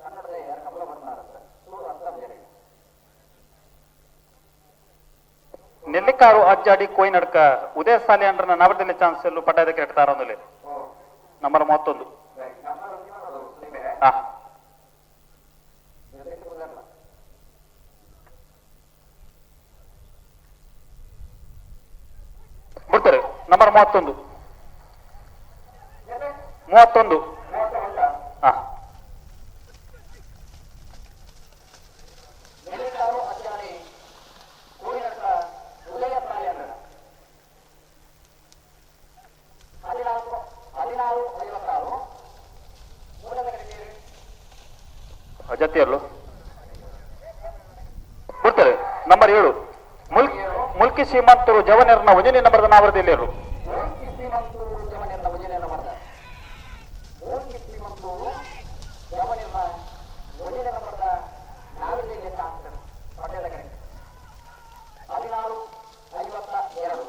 ಕನ್ನಡದ ಯಾರು ಕಮಲ ಬರ್ತಾರ ಸೂರು ಅರ್ಥ ಬೇರೆ. ನೆಲ್ಲಿಕಾರು ಅಜ್ಜಾಡಿ ಕೋಯಿನಡ್ಕ ಉದಯ ಸಾಲಿ ಅಂಡ್ರನ ನಾವರದಲ್ಲಿ ಚಾನ್ಸ್ ಎಲ್ಲು ಪಡ್ಡಾದ ಕ್ರಿಕೆಟ್ ತಾರೊಂದುಲ್ಲ. ಓ ನಂಬರ್ 31. ರೈಟ್, ನಂಬರ್ ಬೇರೆ. ಹಾ. ಜೊತೆಗೆ ಬರಲ್ಲ. ಬಿಡ್ತಾರೆ. ನಂಬರ್ 31, 31. 31. ಹಾ. ನೆಲ್ಲಿಕಾರು ಅಜ್ಜಾಡಿ ಕೋಯಿನಡ್ಕ ಉದಯ ಸಾಲ್ಯಂದ್ರ 14 16.56. ಮೂಲದ ಕಡೆ. ಜತಿಯಲ್ಲು ಬಿಡ್ತಾರೆ. ನಂಬರ್ 7, ಮುಲ್ಕಿ ಸೀಮಂತರು ಜವನೆರ್ನ ಒಂದನೇ ನಂಬರ್ದ ನಾವರದಲ್ಲಿ. ಓಂಕಿ ಶ್ರೀಮಂತೂರು ಜಮನಿರ್ನ ಒಂದನೇ ನಂಬರ್ದ, ಓಂಕಿ ಶ್ರೀಮಂತೂರು ಜಮನಿರ್ನ ಒಂದನೇ ನಂಬರ್ದ ನಾವಿಲ್ಲಿ ಚಾನ್ಸರ್ ಪಟ್ಟದ ಕಡೆ. 16.52.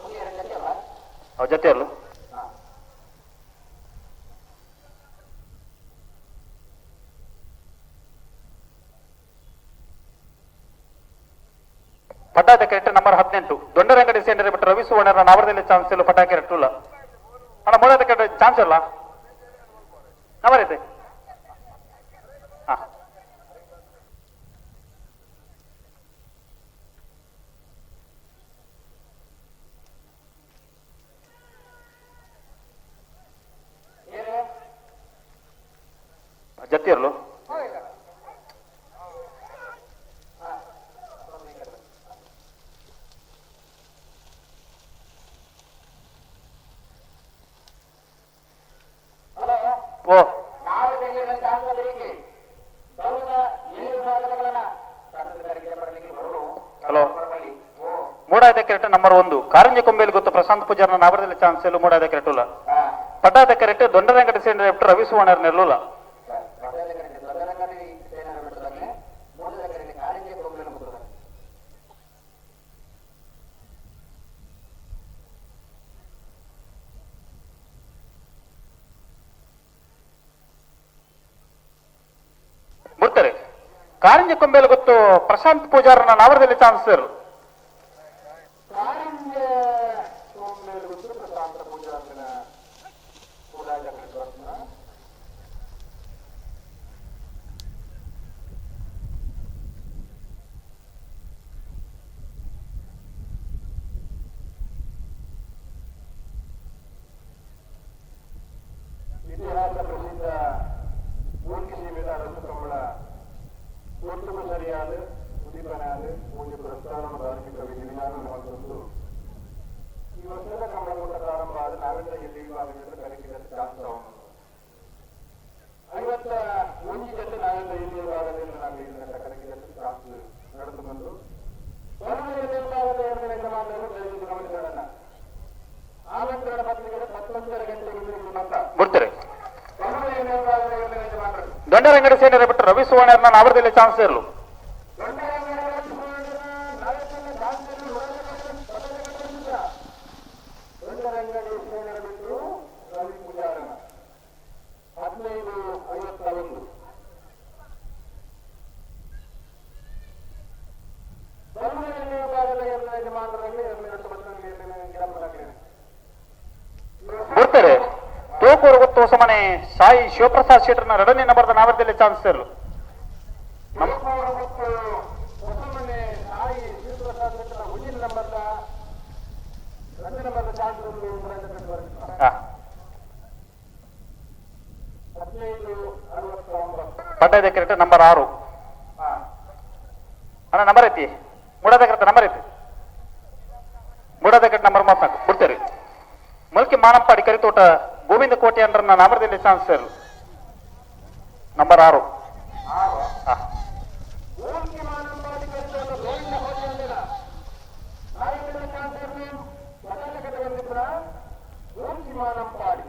ಒಂದು ಎರಡು ಜೊತೆ ಅಲ್ಲ? ಜತಿಯಲ್ಲು. ಹಾ. ಪಡ್ಡಾದ ಕ್ಯಾರೆಕ್ಟರ್ ನಂಬರ್ 18, ದೊಡ್ಡರಂಗಡಿ ಸೆಂಟರ್ ಬಿಟ್ಟು ರವಿ ಸುವರ್ಣರ ನಾವರದಲ್ಲಿ ಚಾನ್ಸ್ ಇಲ್ಲ. ಪಡ್ಡಾ ಕ್ಯಾರೆಕ್ಟರ್ ಇಲ್ಲ. ಅಣ್ಣ, ಮೂಡಾದ ಕ್ಯಾರೆಕ್ಟರ್ ಚಾನ್ಸ್ ಇಲ್ಲ. ನಂಬರ್ ಐತೆ. ಹಾ. ಏನು? ಜತಿಯಲ್ಲು. ಹಾ, ಒಂದು ಈ ಕಡೆ ಬನ್ನಿ. ಹಲೋ. ಓ. ನಾವು ಬೆಂಗಳೂರಿನ ಚಾನ್ಸಲರಿಗೆ ಬರುವುದ ಏಳು ವಿಭಾಗಗಳನ್ನ ಕನ್ನಡದವರಿಗೆ ಬರಲಿಕ್ಕೆ ಬರಲು. ಹಲೋ. ಬರಲಿ. ಓ. ಮೂಡಾದ ಕ್ಯಾರೆಕ್ಟರ್ ನಂಬರ್ 1, ಕಾರಂಜಿ ಕೊಂಬೇಲಿ ಗೊತ್ತು ಪ್ರಶಾಂತ್ ಪೂಜಾರ್ನ ನಾವರದಲ್ಲಿ ಚಾನ್ಸ್ ಇಲ್ಲ. ಮೂಡಾದ ಕ್ಯಾರೆಕ್ಟರ್ ಇಲ್ಲ. ಹಾ. ಪಡ್ಡಾದ ಕ್ಯಾರೆಕ್ಟರ್ ದೊಡ್ಡರಂಗಡಿ ಸೆಂಟರ್ ಬಿಟ್ಟು ರವಿ ಸುವರ್ಣರ ನೆಲ್ಲುಲ್ಲ. ಪಟ್ಟದ ಕಡೆ ದೊಡ್ಡರಂಗಡಿ ಸೇನರ ಬಿಟ್ಟದಾಗೆ, ಮೂಲದ ಕಡೆ ಕಾರಿಂಜಿ ಕೊಂಬೇಲು ಮುಟ್ಟದ. ಬಿಡ್ತಾರೆ. ಕಾರಂಜಿ ಕೊಂಬೇಲು ಗೊತ್ತು ಪ್ರಶಾಂತ್ ಪೂಜಾರನ ನಾವರದಲ್ಲಿ ಚಾನ್ಸ್ ಇರು. ಕಾರಿಂಜ ಕೊಂಬೇಲು ಗೊತ್ತು ಪ್ರಶಾಂತ ಪೂಜಾರನ ಕೂಡಾಗ ಬರ್ತಾನ. ಇತಿಹಾಸ ಪ್ರಸಿದ್ಧ ಮೂಲ್ಕಿ ಸೀಮೆದ ಅರಸು ಕಂಬಳ ಒಟ್ಟುಗು ಸರಿಯಾದ ಉದ್ದೀಪನಾದ ಪೂಜೆ ಪುರಸ್ಕಾರ ಧಾರ್ಮಿಕ ವಿಧಿವಿಧಾನ ಮತ್ತೊಂದು ಈ ವರ್ಷದ ಕಂಬಳಕೂಟ ಪ್ರಾರಂಭ ಆದ ನಾವೆಲ್ಲ ಎಲ್ಲಿ ವಿಭಾಗದಿಂದ ಕರೆಕಿದ ಚಾನ್ಸ್ ಅವನು 51 ಜೊತೆ ನಾವೆಲ್ಲ ಎಲ್ಲಿ ವಿಭಾಗದಿಂದ ನಾವು ಇಲ್ಲಿ ಕರೆಕಿದ ಚಾನ್ಸ್ ನಡೆದು ಬಂದು ವಿಭಾಗದ ಎರಡನೇ ಯಜಮಾನರು ದಯವಿಟ್ಟು ಗಮನಿಸೋಣ. ಆನಂತರ ಪತ್ರಿಕೆ 19:30 ಗಂಟೆಗೆ ಬಂದ ಬಿಡ್ತಾರೆ. ದೊಡ್ಡರಂಗಡಿ ಸೇನರ ಬಿಟ್ಟು ರವಿ ಸುವರ್ಣರನ್ನ ನಾವರದಲ್ಲಿ ಚಾನ್ಸ್ ಇರಲು. ದೊಡ್ಡರಂಗಡಿ ಸೇನರ ಬಿಟ್ಟು ರವಿ ಪೂಜಾರನ 15.51. ವಿಭಾಗದ ಎರಡನೇ ಯಜಮಾನರಲ್ಲಿ ಎರಡನೇ ಬರ್ತನಾಗಲಿ. ಬಿಡ್ತಾರೆ. ತೋಕೂರು ಗೊತ್ತು ಹೊಸಮನೆ ಸಾಯಿ ಶಿವಪ್ರಸಾದ್ ಶೆಟ್ಟರ್ನ ಎರಡನೇ ನಂಬರ್ದ ನಾವರದಲ್ಲಿ ಚಾನ್ಸ್ ಇರಲು. ಮತ್ತು ಹೊಸಮನೆ ಸಾಯಿ ಶಿವಪ್ರಸಾದ್ ಶೆಟ್ಟರ ಒಂದಿನ ನಂಬರ್ದ రెండు ನಂಬರ್ದ ಚಾನ್ಸ್. ಹಾ. 15.69. ಪಡ್ಡದ ಕ್ಯಾರೆಕ್ಟರ್ ನಂಬರ್ 6. ಹಾ. ಅಣ್ಣ, ನಂಬರ್ ಐತಿ. ಮೂಡಾದ ಕ್ಯಾರೆಕ್ಟರ್ ನಂಬರ್ ಐತಿ. ಮೂಡಾದ ಕ್ಯಾರೆಕ್ಟರ್ ನಂಬರ್ 34. ಬಿಡ್ತಾರೆ. ಮುಲ್ಕಿ Manampadi Karithota Govinda ಕೋಟೆ ಅಂಡ್ರನ್ನ ನಾಮರದಲ್ಲಿ ಚಾನ್ಸರ್ ನಂಬರ್ 6. ಮಾನಂಪಾಡಿ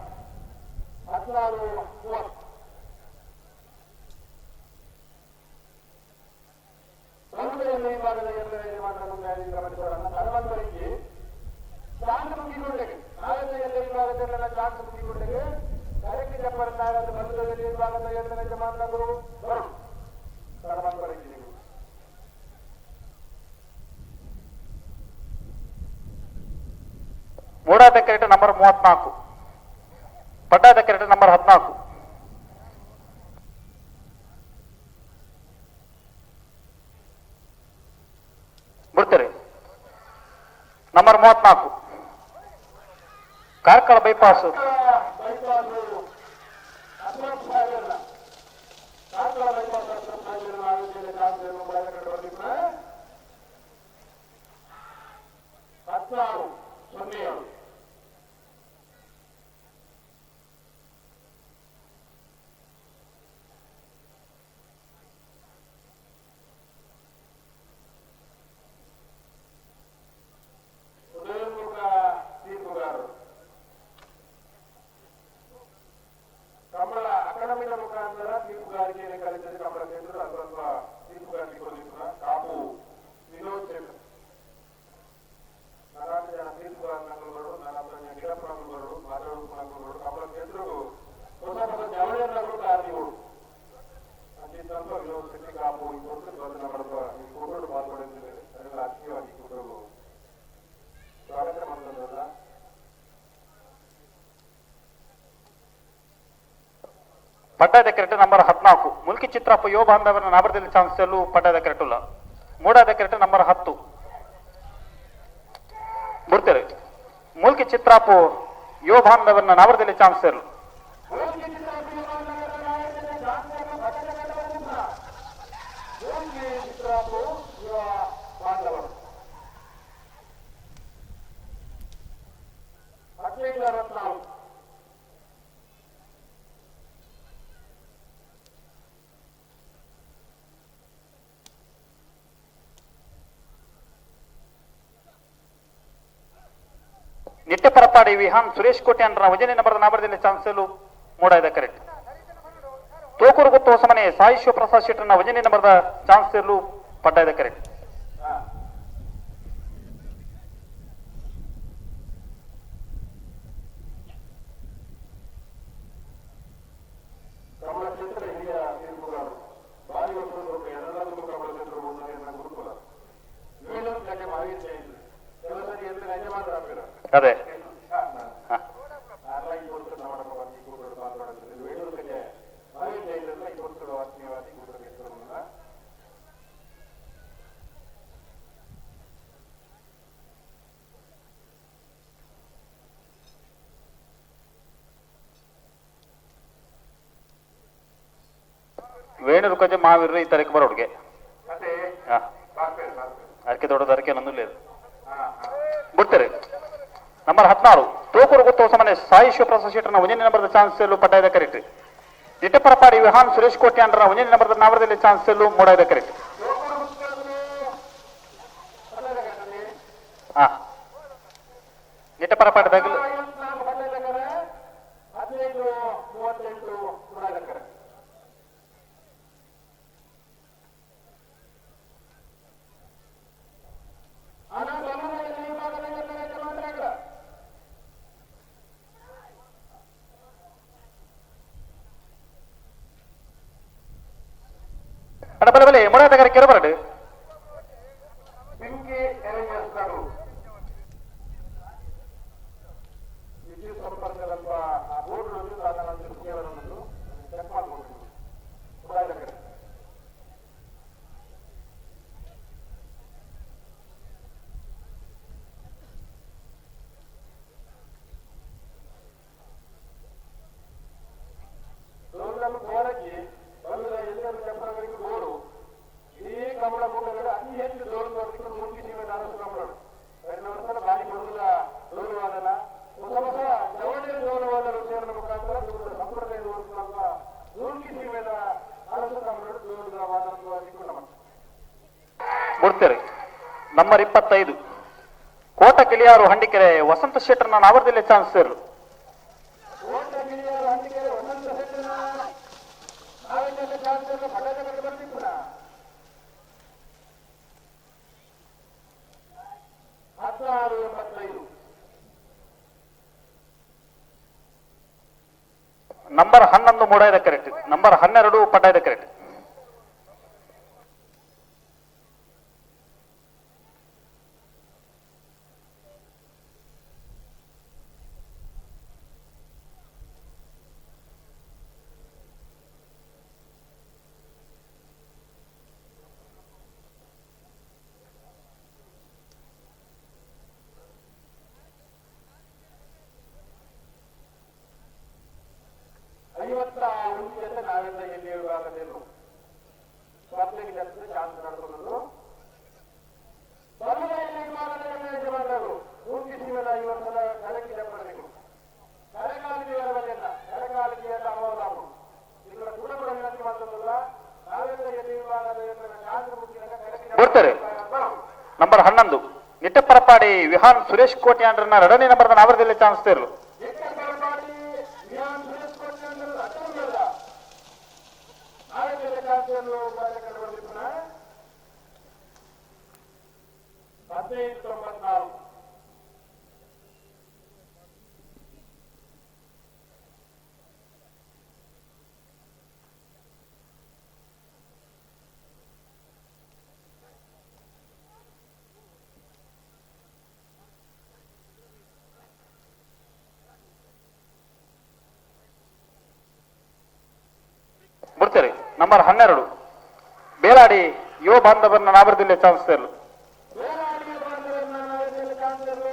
16:30. ಬಂಧುಗಳಲ್ಲಿ ವಿಭಾಗದ ಎಲ್ಲರ ಯಜಮಾನರ ಗಮನಿಸೋಣ. ತಡವಂತರಿಗೆ ಚಾನ್ಸ್ ಮುಗಿಗೊಂಡೆಗೆ ನಾಳೆದ ಎಲ್ಲ ವಿಭಾಗದಲ್ಲೆಲ್ಲ ಚಾನ್ಸ್ ಮುಗಿಗೊಂಡೆಗೆ ಕರೆಕ್ಟ್ ಜಪ್ಪರ ನಾಳೆ ಬಂಧುಗಳಲ್ಲಿ ವಿಭಾಗದ ಎಲ್ಲರ ಯಜಮಾನರು ಬರು ತಡವಂತರಿಗೆ. ಮೂಡಾದ ಕೆರೆಟ ನಂಬರ್ 34, ಪಡ್ಡಾದ ಕೆರೆಟ ನಂಬರ್ 14. ಬಿಡ್ತೀರಿ number 34 Karkala bypass. Karkala bypass Ashraf ಸಾಹೇಬರ ಆಯೋಜನೆ ಚಾನ್ಸ್ ಮೊಬೈಲ್ ಬಂದಿದ್ರೆ 16:07. ಉದಯೋನ್ಮುಖ ತೀರ್ಪುಗಾರರು ಕಂಬಳ ಅಕಾಡೆಮಿಯ ಮುಖಾಂತರ ತೀರ್ಪುಗಾರಿಕೆಯನ್ನು ಕಲಿತದೆ. ಕಂಬಳ ಕೇಂದ್ರ ಅಥವಾ ತೀರ್ಪುಗಾರಿಕೆ ಕೊಡಲಿಲ್ಲ ಕಾಪು ವಿನೋದ್ ಶೆಟ್ ನಾನಾಂತ ಜನ ತೀರ್ಪುಗಾರರು, ನಾನಾಂತ ಜನ ಗಿಡಪ್ಪನಗಳು, ಮಾತಾಡುವ ಕಂಬಳ ಕೇಂದ್ರಗಳು ಹೊಸ ಹೊಸ ಜವಳಿಯನ್ನಗಳು ಕಾರಣಿಗಳು ಅಂಚಿತ್ತಂತ ವಿನೋದ್ ಶೆಟ್ಟಿ ಕಾಪು ಈ ಕೊಟ್ಟು ಬಂದ ನಮ್ಮ ಈ ಕೂಟೋಡು ಪಾಲ್ಗೊಂಡಿದ್ದಾರೆ. ಅದೆಲ್ಲ ಆತ್ಮೀಯವಾಗಿ ಕೂಟಗಳು ಸ್ವಾಗತ ಮಾಡ್ತದಲ್ಲ. ಪಡ್ಡಾದ ಕೆರೆಟ ನಂಬರ್ 14 ಮುಲ್ಕಿ ಚಿತ್ರಪ್ಪ ಯುವ ಬಾಂಧವರ ನಾಬರದಲ್ಲಿ ಚಾನ್ಸಲು ಪಡ್ಡಾದ ಕೆರೆಟುಲ್ಲ. ಮೂಡಾದ ಕೆರೆಟ ನಂಬರ್ 10 ಬಿಡ್ತಾರೆ. ಮುಲ್ಕಿ ಚಿತ್ರಾಪು ಯುವ ಬಾಂಧವರನ್ನ ನಾಬರದಲ್ಲಿ ಚಾನ್ಸಲ್. ಮುಲ್ಕಿ ಚಿತ್ರಾಪು ಯುವ ಬಾಂಧವರು 15:64. ನಿತ್ಯ ಪರಪಾಡಿ ವಿಹಾನ್ ಸುರೇಶ್ ಕೋಟೆ ಅಂದ್ರ ವಜನೆ ನಂಬರ್ ನಾಬರದಲ್ಲಿ ಚಾನ್ಸಲು ಮೂಡಾದ ಕರೆಕ್ಟ್. ತೋಕೂರು ಗುತ್ತು ಹೊಸಮನೆ ಸಾಯಿ ಶಿವಪ್ರಸಾದ್ ಶೆಟ್ಟರ್ನ ವಜನೆ ನಂಬರ್ದ ಚಾನ್ಸಲು ಪಡ್ಡಾದ ಕರೆಕ್ಟ್. ಕಮಲ ಕ್ಷೇತ್ರ ಹಿರಿಯ ತೀರ್ಪುಗಾರರು ಬಾರಿ ವರ್ಷದ ಎಲ್ಲದಕ್ಕೂ ಕಮಲ ಕ್ಷೇತ್ರ ಗುರುಕುಲ ವೀಣಕ್ಕೆ ಮಹಾವೀರ್ ಜೈನ್ ಕೆಲಸ ಎಲ್ಲ ಯಜಮಾನರ ಅದೇ ಈ ಕೊಡ್ತು ನಮ್ಮ ಈ ಕೂಟಗಳು ಪಾಲ್ಗೊಳ್ಳುತ್ತದೆ. ವೇಣೂರಿಗೆ ಮಹಾವೀರ್ ಜೈನ್ ಈ ಕೊಡ್ತು ಆತ್ಮೀಯವಾಗಿ ಕೂಟಕ್ಕೆ ವೇಣೂರು ಕಜೆ ಮಾವೀರು ಈ ತಾರೀಕು ಬರೋಡ್ಗೆ ಅದೇ ಅದಕ್ಕೆ ದೊಡ್ಡದು ಅದಕ್ಕೆ ನಂದು ಬಿಡ್ತಾರೆ. ನಂಬರ್ 16 ತೋಕೂರು ಗುತ್ತು ಹೊಸಮನೆ ಸಾಯಿ ಶಿವಪ್ರಸಾದ್ ಶೆಟ್ಟರ್ನ ಒಂದನೇ ನಂಬರ್ದ ಚಾನ್ಸಲು ಪಡ್ಡಾದ ಕರೆಕ್ಟ್. ನಿಟ್ಟಪರಪಾಡಿ ವಿಹಾನ್ ಸುರೇಶ್ ಕೋಟೆ ಅಂಡ್ರನ ಒಂದನೇ ನಂಬರ್ದ ನಾಮರದಲ್ಲಿ ಚಾನ್ಸಲು ಮೂಡಾದ ಕರೆಕ್ಟ್. ಹಾ ನಿಟ್ಟಪರಪಾಡಿ ದಗಲು 15:38 ಮೂಡಾದಕ್ಕರೆ. ಹಣ ಬಲದ ವಿಭಾಗದ ಎಲ್ಲರ ಯಜಮಾನರಾಗಲ. ಅಡ ಬಲೆ ಬಲೆ ಮೂಡಾದ ಕರೆ ಕೆರಬರಡು. ಪಿಂಕಿ ಅರೇಂಜರ್ಸ್ ನಡು ವಿದ್ಯುತ್ ಸಂಪರ್ಕದಲ್ಪ ಆ ಬೋರ್ಡ್ ಸಾಧನ ಕೇವಲ ಚೆಕ್ ಮಾಡ್ಕೊಂಡು ಮೂಡಾದಕ್ಕರೆ. ಡೋರ್లను ಗೋಡಕ್ಕೆ ಬಂದ ಎಲ್ಲರೂ ಚಪ್ಪರಗಳಿಗೆ ಗೋಡು ಇಡೀ ಕಮಲ ಕೂಟಗಳು ಅತಿ ಹೆಚ್ಚು ಡೋರು ನೋಡ್ಲಿಕ್ಕೆ ಮುಲ್ಕಿ ಸೀಮೆ ಅರಸು ಕಮಲರು ಕಳೆದ ವರ್ಷದ ಬಾರಿ ಬರುವುದ ಡೋರು ವಾದನ ಹೊಸ ಹೊಸ ಜವಳಿ ಬುಡ್ತೇರಿ. ನಂಬರ್ 25 ಕೋಟ ಕಿಳಿಯಾರು ಹಂಡಿಕೆರೆ ವಸಂತ ಶೆಟ್ಟರ್ನ ನಾವರದಲ್ಲಿ ಚಾನ್ಸ್ ಸೇರ್ಲು. ಕೋಟ ಗಿಳಿಯಾರು ಹಂಡಿಕೆರೆ ವಸಂತ ಶೆಟ್ಟರ್ನ ನಾವೆಲ್ಲ ಚಾನ್ಸ್ ಪಟ್ಟದ ಕಡೆ ಬರ್ತಿಪ್ಪುನ. 1685. ನಂಬರ್ 11 ಮೂಡಾಯದ ಕರೆಕ್ಟ್. ನಂಬರ್ 12 ಪಡ್ಡಾಯದ ಕರೆಕ್ಟ್. 51 ನಾವೆಲ್ಲ ಎಲ್ಲಿ ವಿಭಾಗದಲ್ಲೂ ಸ್ಪರ್ಧೆಗೆ ಜಾಸ್ತಿ ಚಾನ್ಸ್ ನಡ್ಕೊಂಡು ಬಲ್ಲದ ಎಲ್ಲಿ ವಿಭಾಗದ ಯಜಮಾನರು ಮೂರ್ತಿ ಸೀಮೆದ ಈ ವರ್ಷದ ಕಳಕಿ ಜಪ್ಪಡಬೇಕು ಕರೆಕಾಲಿಗೆ ಬಲ್ಲೆಲ್ಲ ಕರೆಕಾಲಿಗೆ ಅಮೋದಾಮು ఇక్కడ ಕೂಡ ಕೂಡ ವಿನಂತಿ ಮಾಡ್ತದಲ್ಲ ನಾವೆಲ್ಲ ಎಲ್ಲಿ ವಿಭಾಗದ ಚಾನ್ಸ್ ಮುಗಿದಾಗ ಕಳಕಿ. ಬರ್ತಾರೆ. ನಂಬರ್ 11 ನಿಟ್ಟಪರಪಾಡಿ ವಿಹಾನ್ ಸುರೇಶ್ ಕೋಟ್ಯಾಂಡ್ರನ್ನ ಎರಡನೇ ನಂಬರ್ದ ನಾವರದಲ್ಲಿ ಚಾನ್ಸ್ ಸೇರ್ಲು. ಎಕ್ಕಪರಪಾಡಿ ವಿಹಾನ್ ಸುರೇಶ್ ಕೋಟ್ಯಾಂಡ್ರ ಅಟ್ಟಂಗಲ್ಲ ನಾವೆಲ್ಲ ಚಾನ್ಸನ್ನು ಕಾರ್ಯಕ್ರಮ ಬರ್ತಿಪ್ಪನ. 1594. ಬರ್ತಾರೆ. ನಂಬರ್ 12 ಬೇಲಾಡಿ ಯುವ ಬಾಂಧವರನ್ನ ನಾವರದಲ್ಲಿ ಚಾನ್ಸ್ ಸೇರ್ಲು. ಬೇಲಾಡಿಯ ಬಾಂಧವರನ್ನ ನಾವೆಲ್ಲ ಚಾನ್ಸನ್ನು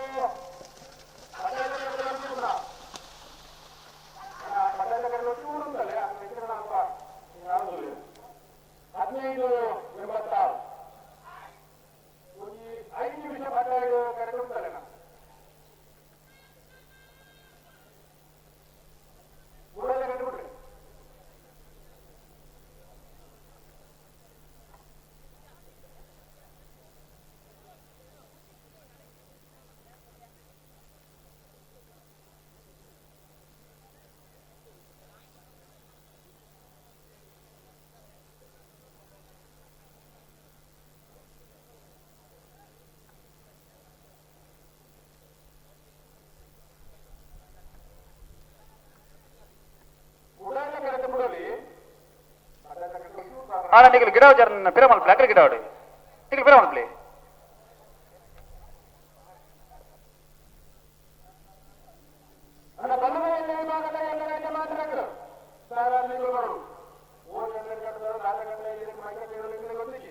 1586. ಒಂಜಿ 5 ನಿಮಿಷ ಪಟ್ಟಾಯ ಕರೆಕೊಂಡಲ್ಲ. ಮೂರಲ್ಲ ಕಟ್ಟಿಬಿಟ್ರಿ. ಉಡಾಲ ಕರೆಕ್ಟ್ ಬಿಡಲಿ. ಆಡ ನಿಗಲು ಗಿಡ ಜನ ಪಿರಮಲ್ ಪ್ಲೇ ಅಕಡೆ ಗಿಡ ನಿಗಲು ಪಿರಮಲ್ ಪ್ಲೇ. ಅಣ್ಣ ಬಲ್ಲವೆಲ್ಲ ವಿಭಾಗದ ಎಲ್ಲ ಯಜಮಾನರು ಸಾರಾಣಿಗಳು ಓ ಜನರು ಕಟ್ಟಿದವರು ನಾಲ್ಕು ಗಂಟೆ ಇದಕ್ಕೆ ಮೈಕ ಕೇಳಲಿಕ್ಕೆ ಗೊತ್ತಿಲ್ಲ.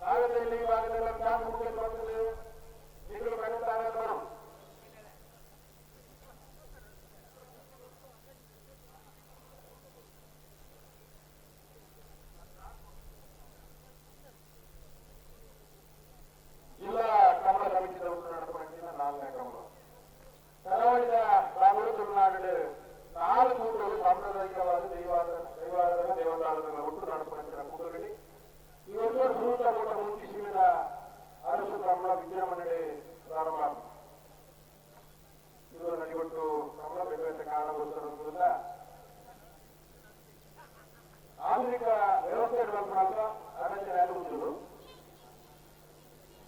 ನಾವೆಲ್ಲ ಇಲ್ಲಿ ವಿಭಾಗದಲ್ಲ ಚಾನ್ಸ್ ಮುಖ್ಯ ಬರ್ತದೆ ನೀವು ಕರೆಯುತ್ತಾರೆ ಬರು. ಜಿಲ್ಲಾ ಕಮಲ ಸಮಿತಿದ ನಡಪಡಿಸಿದ ನಾಲ್ಕನೇ ಕಮಲ ಕರಾವಳಿದ ಬಾಗೂರು ತುಳುನಾಡು ನಾಲ್ಕು ಕೂಟಗಳು ಸಾಂಪ್ರದಾಯಿಕವಾದ ದೈವಾರಾಧನೆ ದೇವತಾರಾಧನೆ ಒಟ್ಟು ನಡಪಡಿಸಿದ ಕೂಟಗಳಲ್ಲಿ ಈ ವರ್ಷ ಸುರೂತ ಕೂಟ ಮುಂಚಿ ಸೀಮೆದ ಅರಸು ಕಮಲ ವಿಜೃಂಭಣೆ ಪ್ರಾರಂಭ. ಇದು ನಡಿಗೊಟ್ಟು ಕಮಲ ಬೇಕಾದ ಕಾರಣಗೋಸ್ಕರ ಆಧುನಿಕ ವ್ಯವಸ್ಥೆ ಮಾತ್ರ ಅರಚನೆ ಆಗುವುದು.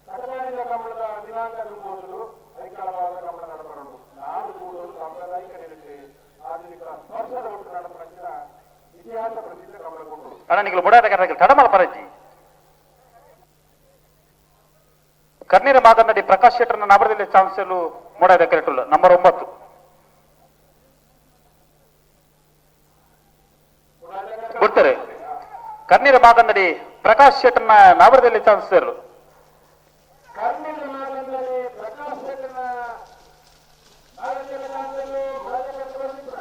ಕಟಪಾಡಿದ ಕಮಲದ ದಿನಾಂಕ ದುಂಬೋಸಲು ಐಕಳವಾದ ಕಮಲ ನಡಪಡಲು ನಾಲ್ಕು ಕೂಡಲು ಸಾಂಪ್ರದಾಯಿಕ ನೆಲೆಗೆ ಆಧುನಿಕ ಸ್ಪರ್ಶದ ಒಟ್ಟು ನಡಪಡಿಸಿದ ಇತಿಹಾಸ ಪ್ರಸಿದ್ಧ ಕಮಲ ಕೊಟ್ಟರು. ಅಣ್ಣ ನಿಗಲು ಬುಡಾದ ಕರೆಕ್ಟ್ ತಡಮಲ್ ಪರಜ್ಜಿ. ಕರ್ನೀರ ಮಾದನ್ನಡಿ ಪ್ರಕಾಶ್ ಶೆಟ್ಟರ್ನ ನಾವರದಲ್ಲಿ ಚಾನ್ಸ್ ಮೂಡಾಯದ ಕರೆಕ್ಟ್. ನಂಬರ್ 9 ಬಿಡ್ತಾರೆ. ಕರ್ನೀರ ಮಾದನ್ನಡಿ ಪ್ರಕಾಶ್ ಶೆಟ್ಟರ್ನ ನಾವರದಲ್ಲಿ ಚಾನ್ಸ್ ಸೇರ್ಲು. ಕರ್ನೀರ ಮಾದನ್ನಡಿ ಪ್ರಕಾಶ್ ಶೆಟ್ಟರ್ನ ನಾವೆಲ್ಲ ಚಾನ್ಸಲ್ಲೂ ಬರ್ತಿದ್ರ.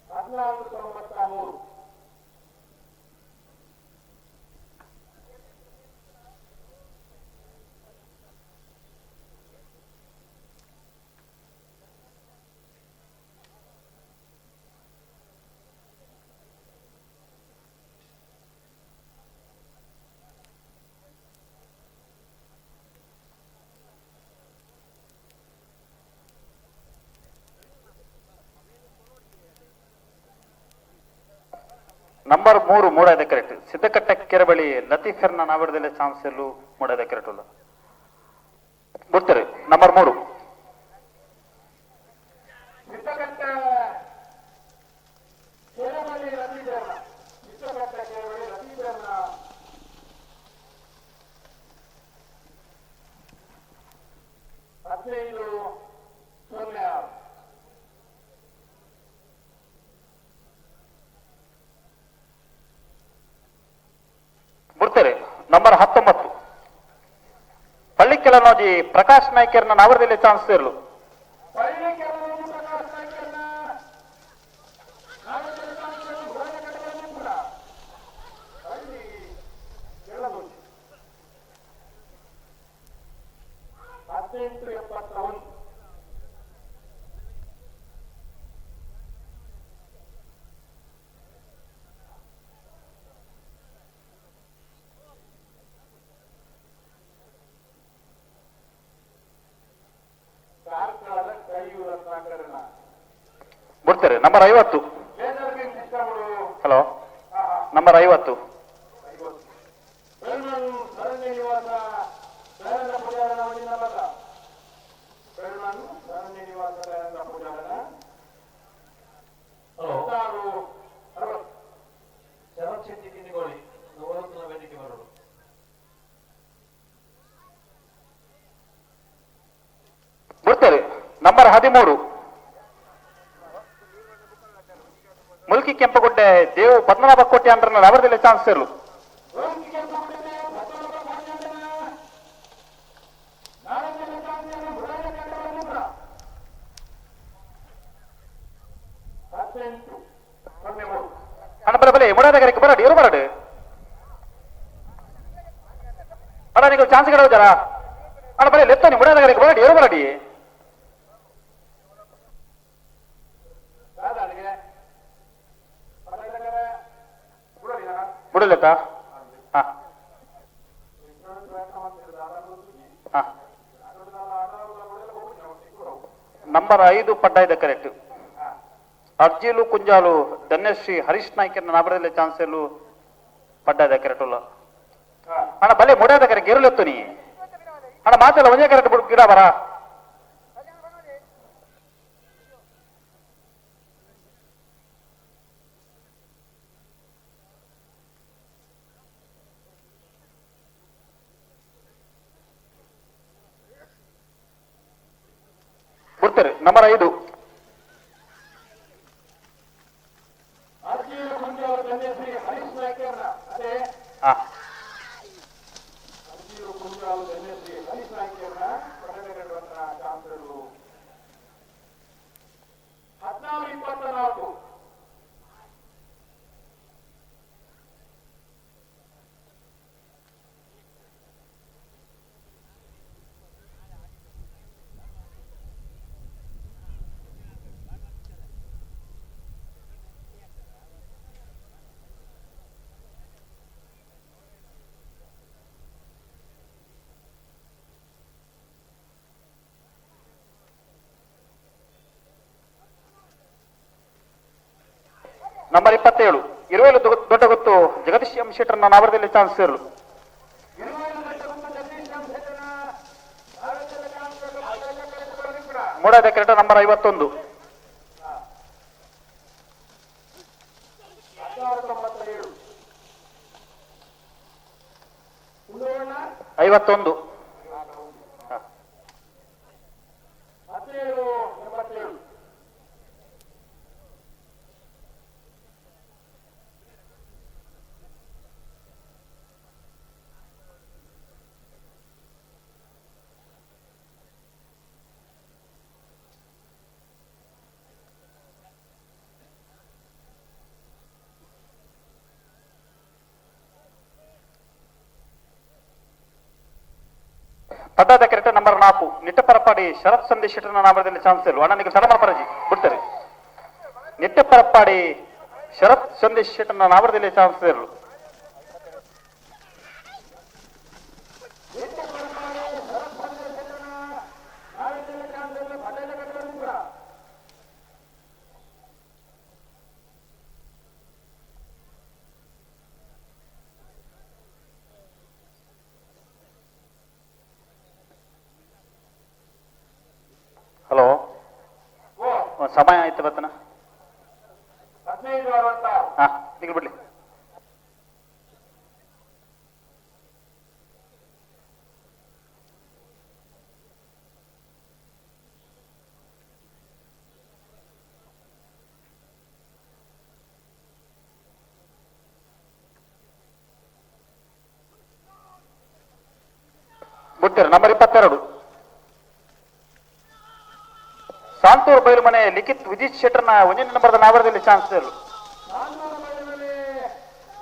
1493. ನಂಬರ್ 3 ಮೂಡಾದ ಕರೆಕ್ಟ್ ಸಿದ್ದಕಟ್ಟ ಕೆರಬಳಿ ಲತೀಫೆರ್ನ ನಾವಡದಲ್ಲೇ ಚಾನ್ಸ್ ಎಲ್ಲೂ ಮೂಡಾದ ಕರೆಕ್ಟ್ ಉಲ್ಲ ಬಿಡ್ತಾರೆ. ನಂಬರ್ 3 ಸಿದ್ದಕಟ್ಟ ಕೆರಬಳಿ ಲತೀಫೆರ್ನ, ಸಿದ್ದಕಟ್ಟ ಕೆರಬಳಿ ಲತೀಫೆರ್ನ 15-06. ಬಿಡ್ತಾರೆ. ನಂಬರ್ 19 ಪಳ್ಳಿಕೆಲನೋಜಿ ಪ್ರಕಾಶ್ ನಾಯ್ಕರ್ನ ನಾವರದಲ್ಲಿ ಚಾನ್ಸ್ ಇರಲು. ಪಳ್ಳಿಕೆಲನೋಜಿ ಪ್ರಕಾಶ್ ನಾಯ್ಕರ್ನ ನಾವರದಲ್ಲಿ ಚಾನ್ಸ್ ಇರಲು ಮುರಾದ ಕಟ್ಟಡ ಕೂಡ. ಪಳ್ಳಿ ಕೆಳಗೋಜಿ 18-71. ಕಾರ್ಕಳದ ಕೈಯು ರತ್ನಾಕರಣ ಬಿಡ್ತಾರೆ. ನಂಬರ್ 50. ಲೇಸರ್ ಬೀಮ್ ಸಿಸ್ಟಮ್ಗಳು. Hello, number 50. ಬೆಳ್ಮಣ್ ಶರಣ್ಯ ನಿವಾಸ ದಯಾನಂದ ಪೂಜಾರನ ಒಂದಿನ ಮತ. ಬೆಳ್ಮಣ್ ಶರಣ್ಯ ನಿವಾಸ ದಯಾನಂದ ಪೂಜಾರನ 16-60. ಶರತ್ ಶೆಟ್ಟಿ ಕಿನ್ನಿಗೋಳಿ ನವರತ್ನ ವೇದಿಕೆ ಬರೋದು. ಬಿಡ್ತಾರೆ. ನಂಬರ್ 13 ಮುಲ್ಕಿ ಕೆಂಪಗುಡ್ಡೆ ದೇವು ಪದ್ಮನಾಭ ಕೋಟೆ ಅಂದ್ರೆ ಅವರದಲ್ಲಿ ಚಾನ್ಸ್ ಇರಲು. ಮುಲ್ಕಿ ಕೆಂಪಗುಡ್ಡೆ ಪದ್ಮನಾಭ ಕೋಟ್ಯಾಂಡ್ರನ ನಾಡಂಜನ ಚಾನ್ಸ್ ಮುರಾದ ಕಟ್ಟಡ ಮುದ್ರ 18-03. ಅಣ್ಣ ಬರ ಬಲೆ ಮುಡಾದ ಕರೆಕ್ ಬರಡಿ ಇರು ಬರಡು ಅಣ್ಣ ನೀವು ಚಾನ್ಸ್ ಕಡೆ ಹೋಗ್ಯಾರ ಅಣ್ಣ ಬಲೆ ಲೆತ್ತನಿ ಮುಡಾದ ಕರೆಕ್ ಬರಡಿ ಇರು ಬರಡಿ. ದಾದಾಳಿಗೆ ಪಟ್ಟದಕರ ಬಿಡೋಡಿ ನಾನು ಬಿಡಲೆತ್ತ ಹಾ ಪ್ರಯತ್ನ ಮಾಡ್ತಿದ್ರು ದಾದಾ ಹಾ. ನಂಬರ್ 5 ಪಡ್ಡಾಯ್ದ ಕರೆಕ್ಟ್ ಅರ್ಜಿಲು ಕುಂಜಾಲು ಧನ್ಯಶ್ರೀ ಹರೀಶ್ ನಾಯ್ಕರ್ನ ನಾಬರದಲ್ಲಿ ಚಾನ್ಸ್ ಎಲ್ಲೂ ಪಡ್ಡಾಯ್ದ ಕರೆಕ್ಟ್ ಉಲ್ಲ ಅಣ್ಣ ಬಲೆ ಮುಡಾದ ಕರೆ ಗೆರುಲೆತ್ತು ನೀ ಅಣ್ಣ ಮಾತೆಲ್ಲ ಒಂದೇ ಕರೆಕ್ಟ್ ಬಿಡು ಗಿಡ ಬರ. ಬಿಡ್ತಾರೆ. ನಂಬರ್ 5 ಅರ್ಜಿಲು ಕುಂಜಾಲು ಧನ್ಯಶ್ರೀ ಹರೀಶ್ ನಾಯ್ಕರ್ನ ಅದೇ ಹಾ ಅರ್ಜಿಲು ಕುಂಜಾಲು ಧನ್ಯಶ್ರೀ ಹರೀಶ್ ನಾಯ್ಕರ್ನ ಪಟ್ಟದಕರನ್ನ ಚಾನ್ಸರು 14-24. ನಂಬರ್ 27 ಇರುವೆಲು ದೊಡ್ಡ ಗೊತ್ತು ಜಗದೀಶ್ ಎಂ ಶೆಟ್ಟರ್ನ ನಾವರದಲ್ಲಿ ಚಾನ್ಸ್ ಇರಲು. ಇರುವೆಲು ದೊಡ್ಡ ಗೊತ್ತು ಜಗದೀಶ್ ಎಂ ಶೆಟ್ಟರ್ನ ನಾವರದಲ್ಲಿ ಚಾನ್ಸ್ ಇರಲು. ಮೂಡಾದ ಕರೆಕ್ಟ್ ನಂಬರ್ 51. 16-97. ಕುಂದೋಣ 51. 17-87. ಪಡ್ಡಾದ ಕರೆಕ್ಟ್ ನಂಬರ್ 4 ನಿಟ್ಟಪರಪಾಡಿ ಶರತ್ ಸಂದೇಶ್ ಶೆಟ್ಟರ್ನ ನಾಮದಲ್ಲಿ ಚಾನ್ಸ್ ಇಲ್ಲ ಅಣ್ಣ. ತಡ ಪರಜಿ ಬಿಡ್ತಾರೆ. ನಿಟ್ಟಪರಪಾಡಿ ಶರತ್ ಸಂದೇಶ್ ಶೆಟ್ಟರ್ನ ನಾಮದಲ್ಲಿ ಚಾನ್ಸ್ ಇರಲು. ಸಮಯ ಆಯ್ತು ಬತ್ತನ. 15:66. ಹಾ, ನಿಗಲ್ ಬಿಡ್ಲಿ. ಬಿಡ್ತೀರ. ನಂಬರ್ 22 ಸಾಂತೂರು ಬೈರುಮನೆ ಲಿಖಿತ್ ವಿಜಿತ್ ಶೆಟ್ಟರ್ನ ಒಂದನೇ ನಂಬರ್ದ ನಾವರದಲ್ಲಿ ಚಾನ್ಸ್ ಇರಲು. ಸಾಂತೂರು ಬೈರುಮನೆ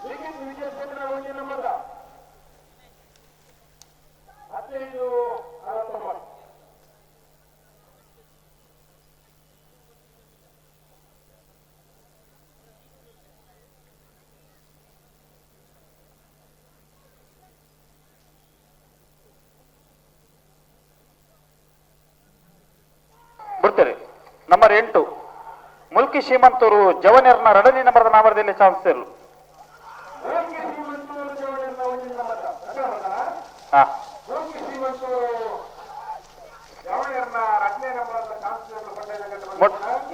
ಲಿಖಿತ್ ವಿಜಯ್ ಶೆಟ್ಟರ್ ಒಂದೇ ನಂಬರ್ದ 15:69. ಬಿಡ್ತೀರಿ. ನಂಬರ್ 8 ಮುಲ್ಕಿ ಶ್ರೀಮಂತೂರು ಜವನೇರ್ನ ಎರಡನೇ ನಂಬರ್ದ ನಾಮರದಲ್ಲಿ ಚಾನ್ಸ್ ಇರಲು. ಮುಲ್ಕಿ ಶ್ರೀಮಂತೂರು ಜವನೇರ್ನ ಒಂದೇ ನಂಬರ್ದ ಹಾ. ಮುಲ್ಕಿ ಶ್ರೀಮಂತೂರು ಜವನೇರ್ನ ಎರಡನೇ ನಂಬರ್ದ ಚಾನ್ಸ್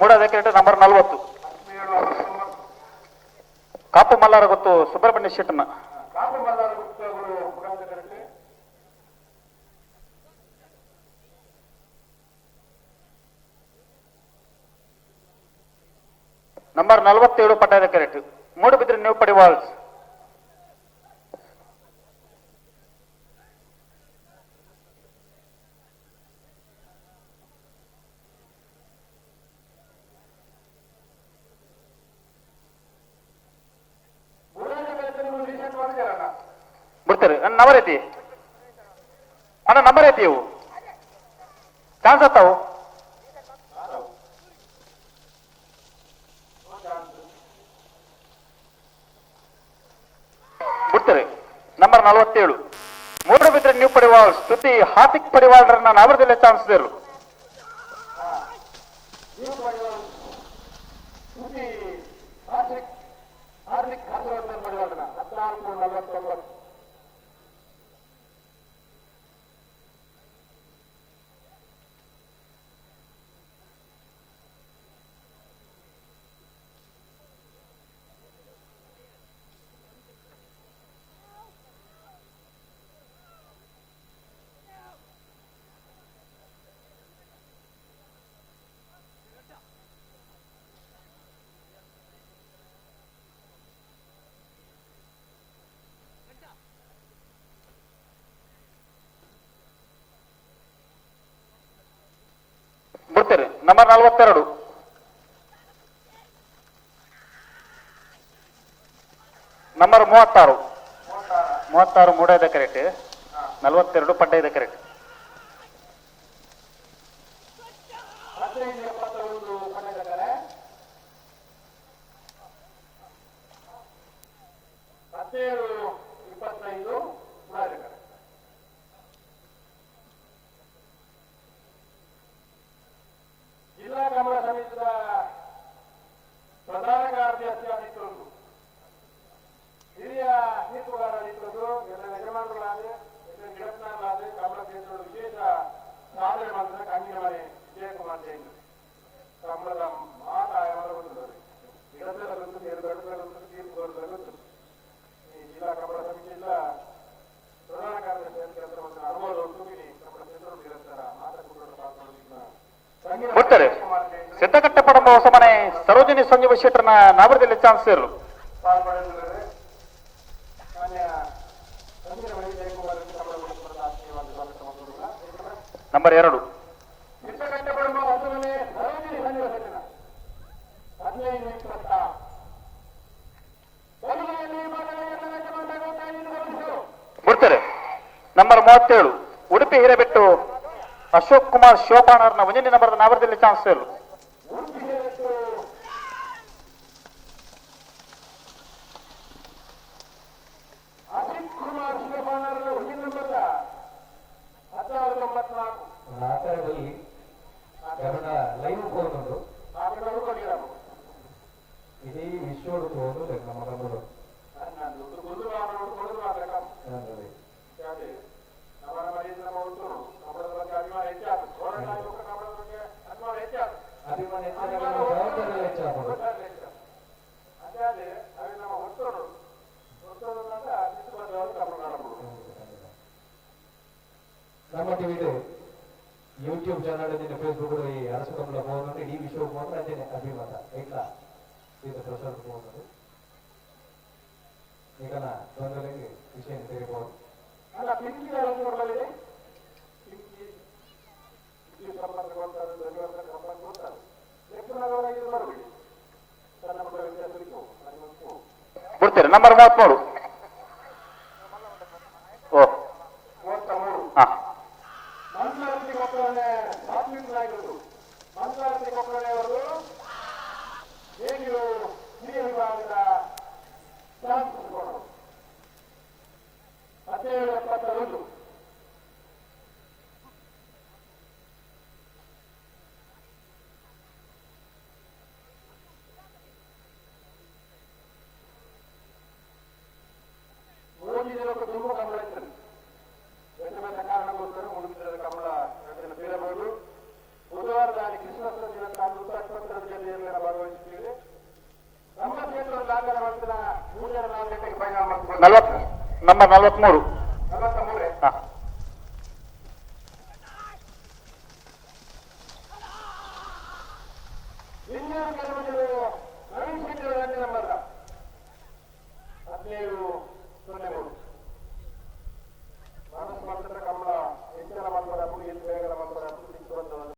ಮೂಡೋದಕ್ಕೆ ನಂಬರ್ 40 17:69. ಕಾಪು ಮಲ್ಲಾರ ಗೊತ್ತು ಸುಬ್ರಹ್ಮಣ್ಯ ಶೆಟ್ಟನ. ಕಾಪು ಮಲ್ಲಾರ ಗುಪ್ತ ಅವರು ಮುಖಾಂತರ ಕರೆಕ್ಟ್. ನಂಬರ್ 47 ಪಟ್ಟಾಯದ ಕರೆಕ್ಟ್ ಮೂಡುಬಿದ್ರೆ ನ್ಯೂ ಪಡಿವಾಲ್ಸ್. ಮೂರನೇ ಕರೆಕ್ಟ್ ನೀವು ರೀಸೆಂಟ್ ಮಾಡಿದ್ದೀರಲ್ಲ. ಬಿಡ್ತಾರೆ. ನನ್ನ ನಂಬರ್ ಐತಿ ಅಣ್ಣ, ನಂಬರ್ ಐತಿ. ಇವು ಚಾನ್ಸ್ ಆತಾವು. ಬಿಡ್ತಾರೆ. ನಂಬರ್ 47 ಮೂಡುಬಿದ್ರೆ ನ್ಯೂ ಪಡಿವಾಳ್ ಸ್ತುತಿ ಹಾರ್ದಿಕ್ ಪಡಿವಾಳ್ರನ್ನ ನಾವರದಲ್ಲೇ ಚಾನ್ಸ್ ಇರು. ನ್ಯೂ ಪಡಿವಾಳ್ ಸ್ತುತಿ ಹಾರ್ದಿಕ್ ಹಾರ್ದಿಕ್ ಹರ್ಷವರ್ಧನ್ ಪಡಿವಾಳನ 14:49. ಬಿಡ್ತಾರೆ. ನಂಬರ್ 42 ನಂಬರ್ 36 36 ಮೂಡೈದ ಕರೆಕ್ಟ್, 42 ಪಡ್ಡೈದ ಕರೆಕ್ಟ್. 15:71 ಪಟ್ಟದ ಕರೆ. 17:25 ಮೂಡಾದ ಕರೆ. ಜಿಲ್ಲಾ ಕಮಲ ಸಮಿತಿಯ ಪ್ರಧಾನ ಕಾರ್ಯದರ್ಶಿಯಾಗಿದ್ದರು, ಹಿರಿಯ ತೀರ್ಪುಗಾರರಾಗಿದ್ದರು, ಎಲ್ಲ ಯಜಮಾನರುಗಳಾದ ಎಲ್ಲ ನಿರತ್ನಾರರಾದ ಕಮಲ ಕ್ಷೇತ್ರದ ವಿಶೇಷ ಸಾಧನೆ ಮಾಡಿದ ಕಂಗಿನ ಮನೆ ವಿಜಯಕುಮಾರ್ ಜೈನ್ ಕಮಲದ ಮಾತಾಯ ಗೊತ್ತಿದ್ದಾರೆ. ಇಡದರ ಗೊತ್ತು, ಬೇರೆ ಗೊತ್ತು, ತೀರ್ಪುಗಾರರ ಗೊತ್ತು. ಈ ಜಿಲ್ಲಾ ಕಮಲ ಸಮಿತಿಯ ಪ್ರಧಾನ ಕಾರ್ಯದರ್ಶಿ ಕೆಲಸ ಮಾಡಿದ ಅನುಭವ ಉಂಟು. ಈ ಕಮಲ ಕ್ಷೇತ್ರದ ನಿರಂತರ ಮಾತಾಡಿಕೊಂಡು ಪಾಲ್ಗೊಳ್ಳುತ್ತಿದ್ದ ಬಿಡ್ತಾರೆ. ಸಿದ್ದಕಟ್ಟೆ ಪಡಂಬ ಹೊಸಮನೆ ಸರೋಜಿನಿ ಸಂಜೀವ ಶೆಟ್ಟರ್ನ ನಾವರದಲ್ಲಿ ಚಾನ್ಸ್ ಇರಲು. ಪಾಲ್ಪಡೆದಿದ್ದಾರೆ. ಮಾನ್ಯ ಸಂಜೀವ ವಿಜಯಕುಮಾರ್ ಕಮಲ ಕುಟುಂಬದ ಆತ್ಮೀಯವಾದ ಸ್ವಾಗತ ಮಾಡುವುದಿಲ್ಲ. ನಂಬರ್ 2 ಸಿದ್ದಕಟ್ಟೆ ಪಡಂಬ ಹೊಸಮನೆ ಸರೋಜಿನಿ ಸಂಜೀವ ಶೆಟ್ಟನ 15:26. ಕೊನೆಯಲ್ಲಿ ಮಗಳೆಯನ್ನು ಯಜಮಾನರು ಗಮನಿಸು. ಬಿಡ್ತಾರೆ. ನಂಬರ್ 37 ಉಡುಪಿ ಹಿರೇಬೆಟ್ಟು ಅಶೋಕ್ ಕುಮಾರ್ ಶಿವಪಾಣರ್ನ ಒಂದನೇ ನಂಬರ್ದ ನಾವರದಲ್ಲಿ ಚಾನ್ಸ್ ಇರಲು. ಉಡುಪಿ ಹಿರೇಬೆಟ್ಟು ಅಜಿತ್ ಕುಮಾರ್ ಶಿವಪಾಣರ ಒಂದೇ ನಂಬರ್ದ 16:94. ಆಟದಲ್ಲಿ ಕರುಣ ಲೈವ್ ಫೋನ್ ಉಂಟು. ಆಟಗಳು ಕೊಡಿರವು. ಇಡೀ ವಿಶ್ವಡು ಫೋನ್ ನಮ್ಮ ಕನ್ನಡ. ಅಭಿಮಾನ ಹೆಚ್ಚಾದಾಗ 12 ಲಕ್ಷ. ಅಂಚಾದೆ ಅವೆ ನಮ್ಮ ಒತ್ತಡು ಒತ್ತಡು ಕಂಬಳ ಕಾಣಬಹುದು. ನಮ್ಮ ಟಿವಿ ಯೂಟ್ಯೂಬ್ ಚಾನಲ್ ಫೇಸ್ಬುಕ್ ಈ ಅರಸು ಕಂಬಳ ಹೋಗೋದು ಇಡೀ ವಿಶ್ವ ಹೋದ್ರೆ ಅಂಚನೆ ಅಭಿಮತ ಇಟ್ಲ ಇದು ಪ್ರಸಾದ ಹೋಗೋದು ಈಗನ ತೊಂದರೆಗೆ ವಿಷಯ ತೆಗಿಬಹುದು. ಅಲ್ಲ, ಪಿಂಕಿ ಅರಸು ಪಿಂಕಿ ವಿದ್ಯುತ್ ಸಂಪರ್ಕ ಕೊಡ್ತಾರೆ, ಧ್ವನಿವರ್ಧಕ ಸಂಪರ್ಕ ಕೊಡ್ತಾರೆ. ಎಪ್ಪನವರೆಗೆ ಬರಬೇಡಿ, ಸಣ್ಣ ಪುಟ್ಟ ವ್ಯತ್ಯಾಸಕ್ಕೆ ಹೋಗು. ಬಿಡ್ತೀರಿ. ನಂಬರ್ 33. ಓ. 33. ಹಾ. ಮಂತ್ರಾಲತಿ ಕೊಕ್ಕರ್ಣೆ, ಸಾತ್ವಿಕ್ ನಾಯಕರು ಮಂತ್ರಾಲತಿ ಕೊಕ್ಕರ್ಣೆ ಅವರು ಹೇಗಿರು ಹಿರಿಯ ವಿಭಾಗದ ಚಾನ್ಸ್ ಕೊಡೋರು. 17 71. ಮೂರು ದಿನಕ್ಕೆ ತುಂಬ ಕಂಬಳ ಇತ್ತು. ಬೇರೆ ಬೇರೆ ಕಾರಣಕ್ಕೋಸ್ಕರ ಮುಳುಗಿದ ಕಂಬಳ 2 ದಿನ ಬೀರಬಹುದು. ಬುಧವಾರದಲ್ಲಿ ಕ್ರಿಸ್ಮಸ್ ದಿನ 20 ಜಿಲ್ಲೆಯಲ್ಲಿ ಭಾಗವಹಿಸುತ್ತೀವಿ. ನಮ್ಮ ಕ್ಷೇತ್ರದ ದಾಖಲೆ ಮಾಡ್ತಿನ 3 4 ಗಂಟೆಗೆ ಫೈನಲ್ ಮಾಡ್ಕೊಂಡು. 40, ನಂಬರ್ 43.